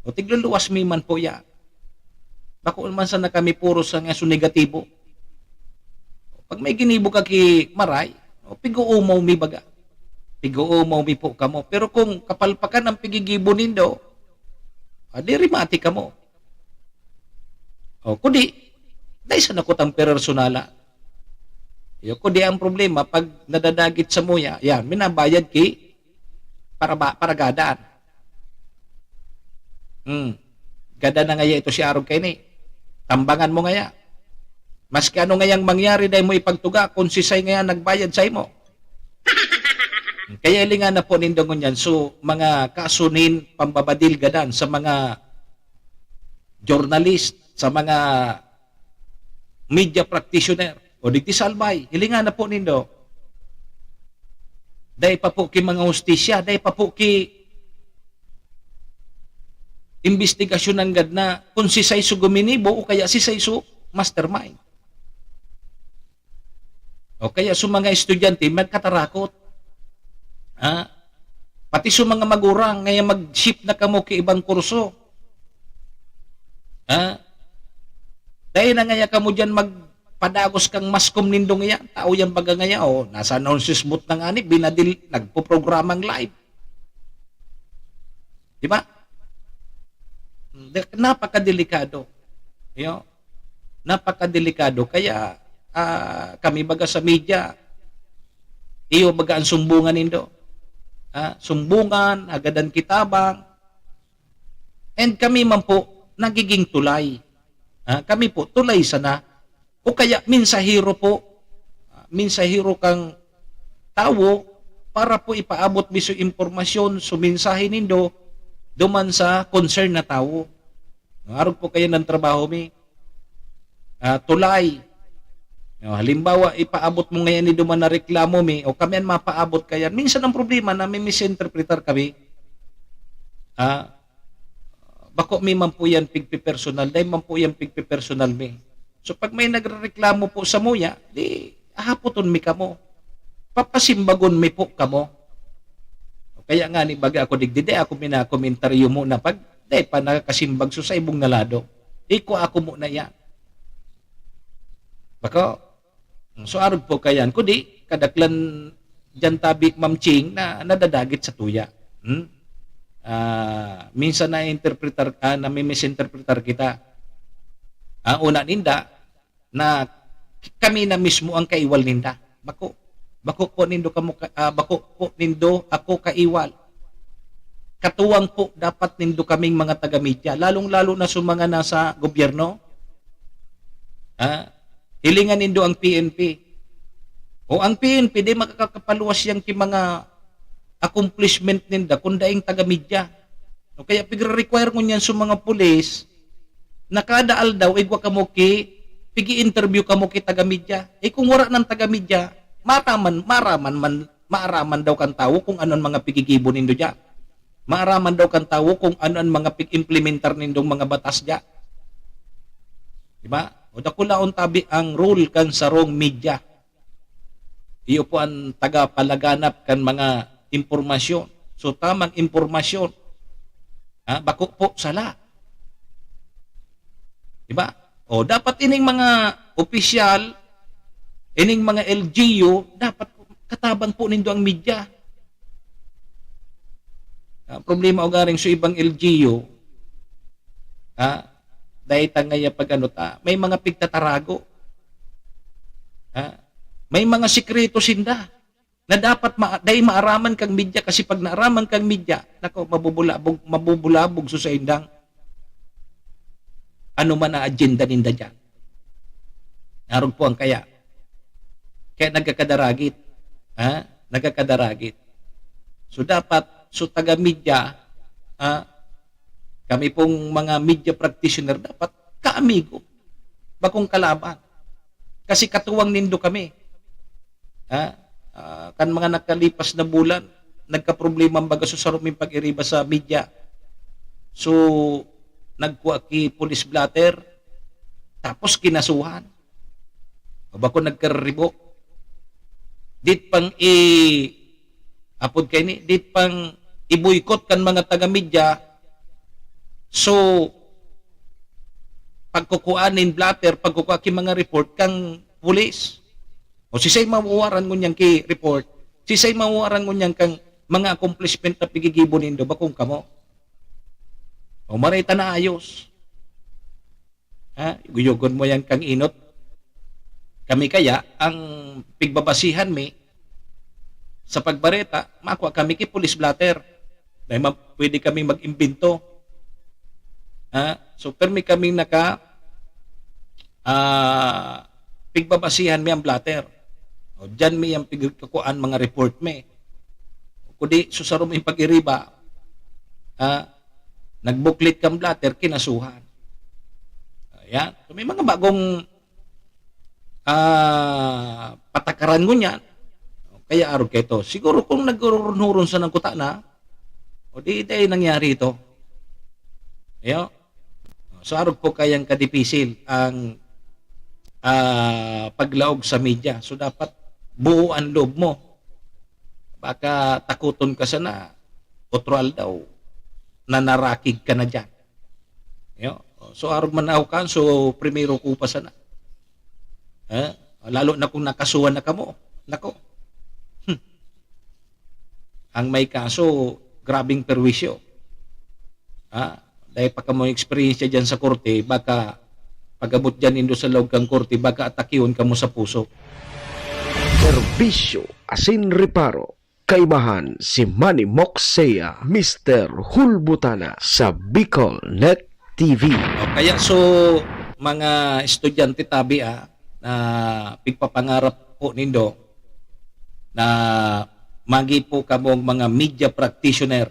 o tigluluwas mi man po yan. Bako man sana kami puros sa nga su negatibo. Pag may ginibo ka ki maray, o, pig-uumaw mi baga. Pig-uumaw mi po kamo. Pero kung kapalpakan ang pigigibo nindo, ah, di rimati kamo. O, kundi, dai sana ko tang personala. Yo, kundi ang problema, pag nadadagit samuya, yan, minabayad ki para ba, para gadan. Hmm. Gadan na ngaya ito si arog kaini. Tambangan mo ngaya. Maski ano ngayang mangyari, dai mo ipagtuga kung sisay ngaya nagbayad sa imo. Kaya hilingan na po nindo ngunyan. So, mga kaso nin pambabadil gadan sa mga journalist, sa mga media practitioner, o digdi sa Albay, hilingan na po nindo. Dai pa po ki mga hustisya, dai pa po ki imbestigasyon nanggad na kung sisay su guminibo o kaya sisay su mastermind. O kaya su mga estudyante, magkatarakot. Ha? Pati su mga magurang, ngaya mag-shift na kamo ki ibang kurso. Ha? Dai na ngaya kamo diyan magpadagos kang maskom nindong iyan. Tao yan baga ngaya, o, nasa announcers booth na ngani, binadil, nagpoprogramang live. Di ba? De-, napakadelikado. Yo? Napakadelikado. Kaya, ah, kami baga sa media, iyo baga ang sumbungan nindo. Ah, sumbungan, hagadan ki tabang. And kami man po, nagiging tulay. Ah, kami po, tulay sana. O kaya, mensahero po. Ah, mensahero kang tawo para po ipaabot mi su impormasyon, su mensahe nindo, duman sa concern na tawo. Arog po kaya ng trabaho mi. Ah, tulay. No, halimbawa, ipaabot mo ngayon ni duman na reklamo mi, o kami ang mapaabot kaya. Minsan ang problema, nami-misinterpretar kami. Ah, bako mi man po yan pigpipersonal, dai man po yan pigpipersonal mi. So, pag may nagrereklamo po samuya, di hahapoton mi kamo. Papasimbagon mi po kamo. Kaya ngani baga ako digdi, dai ako minakomentaryo muna pag dai pa nakakasimbag su saibong na lado. Iko ako muna yan. Bako? So, arog po kayan. Kundi, kadaklan diyan tabi, Ma'am Ching, na nadadagit sa tuya. Hmm? Ah, minsan na-interpretar, ah, nami-misinterpretar kita. Ang una ninda, na kami na mismo ang kaiwal ninda. Bako. Bako po nindo kamo ka-, ah, bako po nindo ako kaiwal. Katuwang po dapat nindo kaming mga taga-media, lalong-lalo na sa mga nasa gobyerno. Ha? Hilingan nindo ang P N P. O ang P N P, di makakapaluwas yan ki mga accomplishment ninda kung daing taga-media. No, kaya pigre-require ngunyan sa mga pulis na kada aldaw igwa kamo ki, pigi-interview kamo ki taga-media. Eh, kung wala nang taga-media, maraman, maraman man, maaraman daw kan tawo kung ano ang mga pigigibo nindo diyan. Maaraman daw kan tawo kung ano ang mga pig-implementar nindong mga batas diyan. Di ba? O dakulaon tabi ang role kan sarong media. Iyo po ang tagapalaganap kan mga impormasyon. So, tamang impormasyon. Ha? Bako po sala. Di ba? O, dapat ining mga opisyal, ining mga L G U, dapat katabang po nindo ang media. Ang problema ugaring sa ibang L G U, ha? Dahil ta ngaya pag ano ta, may mga pigtatarago. Ha? May mga sikreto sinda na dapat ma-, dai maaraman kang media, kasi pag naaraman kang media, nako, mabubulabog, mabubulabog so sa indang ano man ang agenda ninda diyan. Narog po ang kaya. Kaya nagkakadaragit. Ha? Nagkakadaragit. So dapat, so taga-media, ha? Kami pong mga media practitioner, dapat kaamigo. Bakong kalaban. Kasi katuwang nindo kami. Ha? Ah, kan mga nakalipas na bulan, nagkaproblema ang baga sa sarong pag-iriba sa media. So, nagkua ki police blotter, tapos kinasuhan. O bako nagkaribok. Dit pang i-, apod kay ni, dit pang i-boycott kan mga taga-media. So, pagkukuan nin blotter, pagkukua ki mga report kang pulis. O sisay mawawaran ngunyan ki report? Sisay mawawaran ngunyan kang mga accomplishment na pigigibo nindo? Bakong kamo. O marita na ayos. Ha? Yugoyugon mo yan kang inot. Kami kaya, ang pigbabasihan mi sa pagbareta, makwa kami ki police blotter. Dahil ma-, pwede kami mag-imbento. Ha? So, permi kami naka, ah, pigbabasihan mi ang blotter. O, diyan mi ang pigkakuan mga report mi. Kundi, so, sa ruming pag-iriba, ha? Nagbuklit kang blotter, kinasuhan. Ayan. So, may mga bagong, ah, patakaran ngunyan. Kaya arog kaito. Siguro kung nagururunhuron sa nagkuta na, o di, di nangyari ito. Ayo. So, arog po kayang kadipisil ang, ah, paglaog sa media. So, dapat buo ang loob mo. Baka takuton ka sana, otro aldaw, nanarakig ka na diyan. Yo, so arog man ako kan, so primero ko pa sana. Eh, lalo na kung nakasuhan na kamo. Nako. Hmm. Ang may kaso, grabing perwisyo. Ha? Dahil pa kamo eksperyensya diyan sa korte, baka pag-abot diyan nindo sa laog kang korte, baka atakihon kamo sa puso. Serbisyo asin reparo. Kaibahan si Manny Moxea, Mister Hulbutana sa Bicol Net T V. O kaya so, mga estudyante tabi, ah, na pigpapangarap po nindo na magi po kamong mga media practitioner.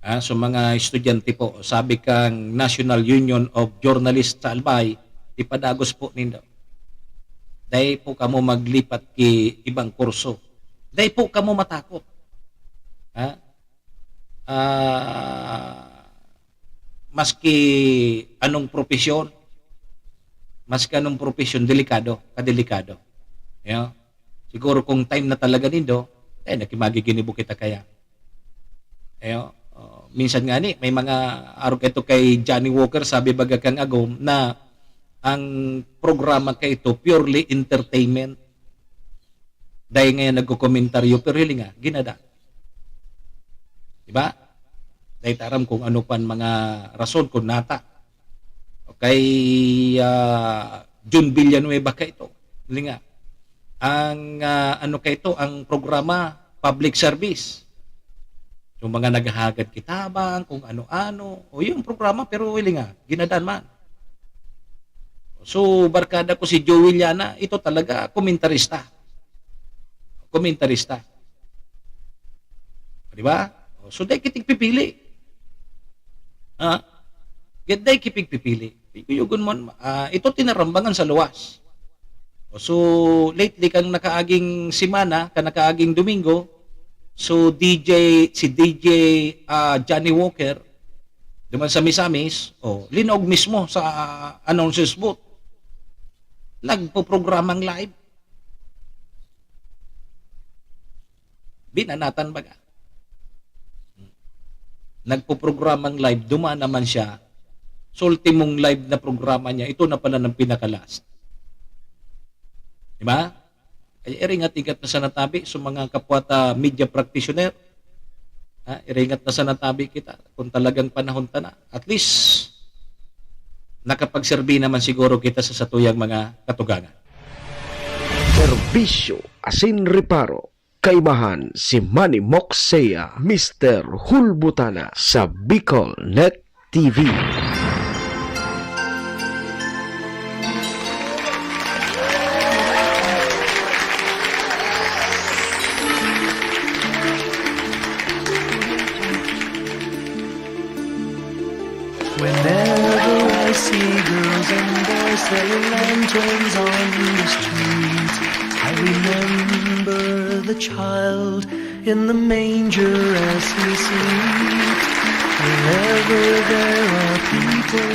Ah, so mga estudyante po, sabi kang National Union of Journalists sa Albay, ipadagos po nindo. Dai po kamo maglipat ki ibang kurso. Dai po kamo matakot. Ha? Ah, maski anong propesyon, maski anong propesyon, delikado, kadelikado. Yo? Siguro kung time na talaga nindo, eh, nakimagiginibo kita kaya. Ayo, oh, minsan nga ni, may mga arog ito kay Johnny Walker, sabi baga kang agom, na ang programa kay ito purely entertainment. Dahil ngayon nagkokomentaryo, pero hili nga, ginada. Di ba? Dahil taram kung ano pan mga rason, kung nata. O kay, ah, Jun Villanueva ka ito. Hili nga. ang, ah, ano kaito, ang programa, public service. Yung mga naghahagad kitabang, kung ano-ano. O, yung programa, pero hiling nga, ginadan man. So, barkada ko si Joey Llana, ito talaga, komentarista. Komentarista. Di ba? O, so, dai kita pipili. Ha? Gad dai kita pipili. Kuyugon mo, ah, ito tinarambangan sa luwas. O, so, lately, kang nakaaging semana, kang nakaaging Domingo, so, D J, si D J, ah, Johnny Walker, duman sa Misamis, o, linog mismo sa, ah, announcer's booth. Nagpoprogramang live. Binanatan baga. Nagpoprogramang live, duman naman siya. Sa ultimong live na programa niya, ito na pala ng pinaka-last. Di ba? Ay, iringat-ingat na sana tabi sa mga kapwa ta media practitioner. Ha? Iringat na sana tabi kita kung talagang panahon ta na. At least, nakapagserbi naman siguro kita sa satuyang mga katugangan. Serbisyo asin reparo. Kaibahan si Manny Moxea, Mister Hulbutana sa Bicol Net T V. Whenever I see girls and boys selling lanterns on the street, I remember the child in the manger as he sleeps. Wherever there are people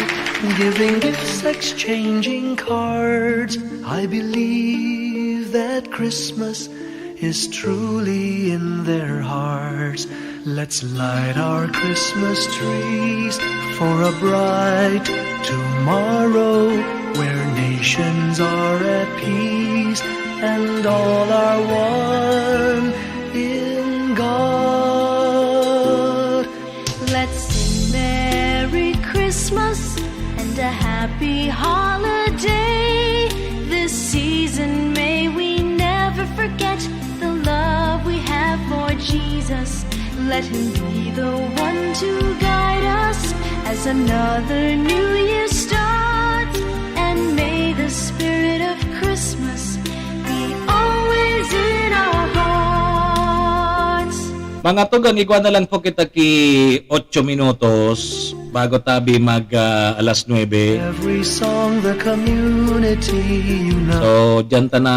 giving gifts, exchanging cards, I believe that Christmas is truly in their hearts. Let's light our Christmas trees for a bright tomorrow where nations are at peace and all are one in God. Let's sing Merry Christmas and a Happy Holiday. This season may we never forget the love we have for Jesus. Let him be the one to guide us as another new year starts. And may the spirit of Christmas be always in our hearts. Mga tugang, igwa na lang po kita ki otso minutos bago tabi mag, ah, alas nuebe. Every song the community unite. So, diyan ta na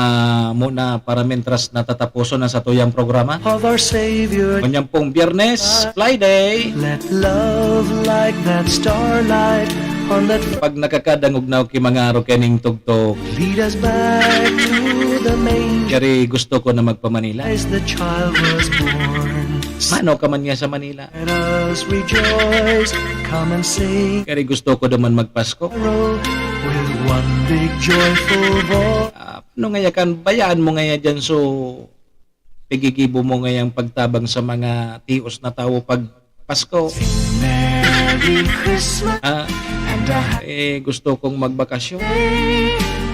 muna para mientras natataposon ang satuyang programa. Of our Savior. Ngunyan pong Biyernes, Friday. Let love like that starlight on that Pag nakakadangog na ki mga aro kaning tugtog. Lead us back to the manger. Kari gusto ko na magpa-Manila. As the child was born. Mano ka man niya sa Manila? Let us rejoice, come and sing. Kari gusto ko naman magpasko. With one big joyful voice. Ah, ano ngaya kan, bayaan mo ngaya dyan, so, pigigibo mo ngayang pagtabang sa mga tios na tawo pag Pasko. Merry Christmas Ah, and a happy eh, gusto kong magbakasyon.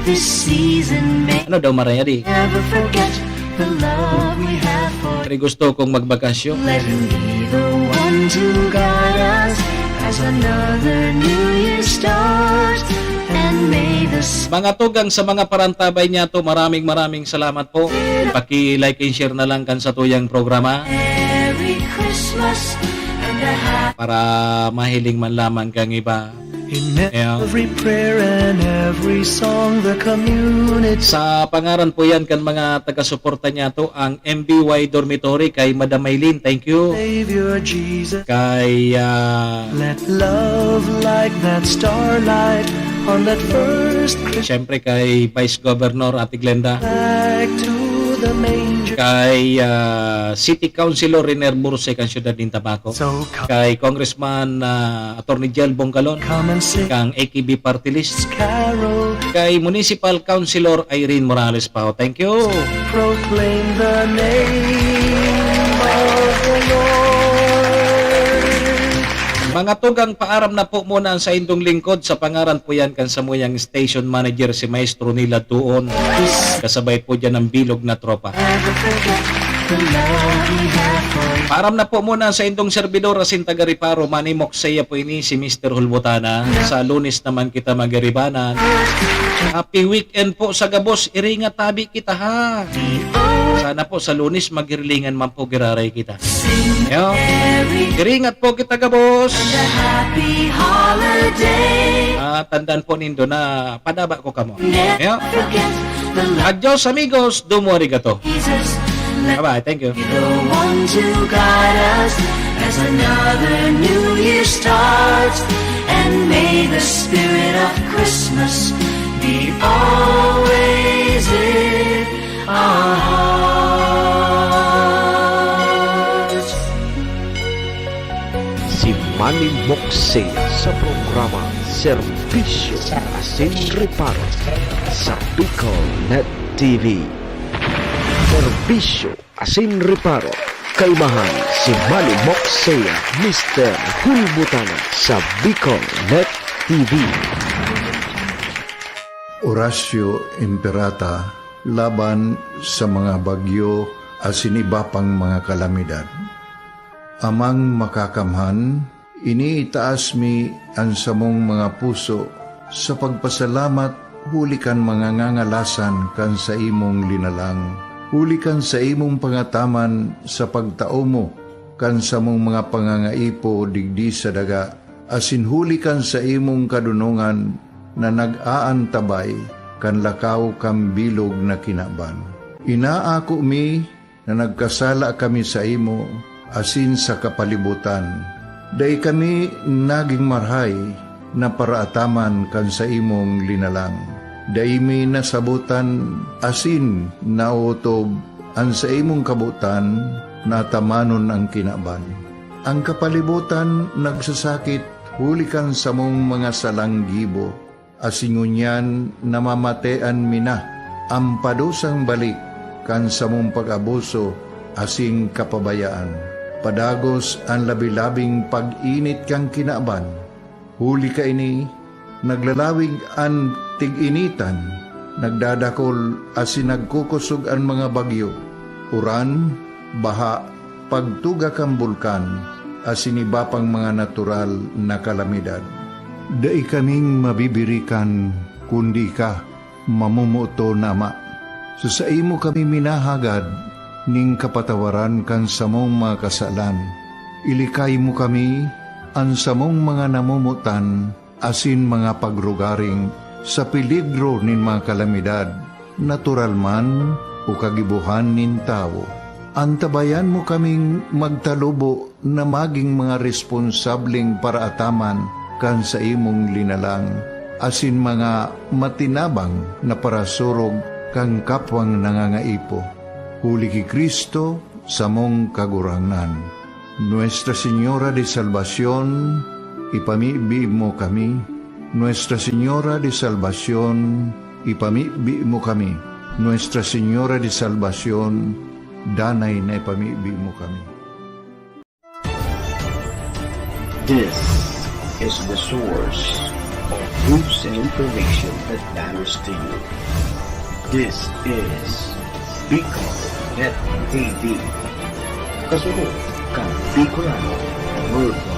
This season may Ano daw, Maria, di? Never forget the love we have for Pero gusto kong magbakasyon. Let him be the one to guide us as another new year starts. And may the s- Mga tugang sa mga parantabay niya to, maraming, maraming salamat po. Paki-like and share na lang kan satuyang programa Merry Christmas and a happy para mahiling man lamang kang iba. In Yeah. Every prayer and every song, the community Sa pangaran po yan kan mga taga-suporta niya to, ang M B Y Dormitory kay Madam Maylin. Thank you. Savior Jesus. Kay, ah, Let love like that starlight on that first Christmas. Siyempre kay Vice Governor Ate Glenda. Back to the manger. Kay, ah, City Councilor Riner Burse kan siyudad nin Tabaco. So come Kay Congressman, ah, Attorney Jel Bongalon. Come and sing. Kang A K B Party List. Carol. Kay Municipal Councilor Irene Morales Pao. Thank you. Proclaim the name of the Lord. Mga tugang, paaram na po muna ang saindong lingkod. Sa pangaran po yan kan samuyang station manager, si Maestro Nila Tuon. Kasabay po dyan ang bilog na tropa. Paaram na po muna ang saindong servidor, asin taga Reparo, Manny Moksea po ini, si Mister Hulbutana. Sa Lunes naman kita magiribanan. Happy weekend po sa gabos, iringat tabi kita ha. Sana po sa Lunes magirilingan man po giraray kita. Yo. Iringat po kita gabos. Happy holiday. Ah, tandaan po nindo na padaba ko kamo. Yo. Forget the love Adios amigos, domo arigato. Jesus. Let Bye-bye, thank you. be the one to guide us as another new year starts. And may the spirit of Christmas be always in our hearts. Si Manny Moksea sa programa Serbisyo asin Reparo sa Bicol Net T V. Serbisyo asin Reparo. Kaimahan si Manny Moksea, Mister Hulbutana sa Bicol Net T V. Oratio Imperata laban sa mga bagyo asin iba pang mga kalamidad. Amang Makakamhan, iniitaas mi an samong mga puso sa pagpasalamat huli kan mga ngangalasan kan saimong linalang, huli kan saimong pangataman sa pagtao mo kan samong mga pangangaipo digdi sa daga, asin huli kan saimong kadonongan na nag-aantabay kan lakaw kan bilog na kinaban. Inaako mi na nagkasala kami saimo asin sa kapalibotan. Dai kami nagin marahay na paraataman kan saimong linalang. Dai mi nasabotan asin naotob an saimong kabotan na atamanon an kinaban. An kapalibotan nagsasakit huli kan samong mga salang gibo, asin ngunyan namamatean mi na an padusang balik kan samong pag-abuso asin kapabayaan. Padagos an labi-labing pag-init kan kinaban. Huli kaini, naglalawig an tig-initan, nagdadakol asin nagkukosog an mga bagyo, uran, baha, pagtuga kan bulkan, asin iba pang mga natural na kalamidad. Dai kaming mabibirikan kundi ika, mamomoton na Ama. Sa saimo kami minahagad nin kapatawaran kan samong mga kasalan. Ilikay mo kami, an samong mga namomotan, asin mga pagrugaring sa peligro nin mga kalamidad, natural man o kagibohan nin tawo. Antabayan mo kaming magtalubo na magin mga responsableng paraataman kan saimong linalang, asin mga matinabang na parasurog kan kapwang nangangaipo. Huli ki Cristo, samong Kagurangnan. Nuestra Señora de Salvacion, ipamibi mo kami. Nuestra Señora de Salvacion, ipamibi mo kami. Nuestra Señora de Salvacion, danay na ipamibi mo kami. This is the source of news and information that matters to you. This is Bicol Net T V. Kasunod kan Bicolano Worldwide.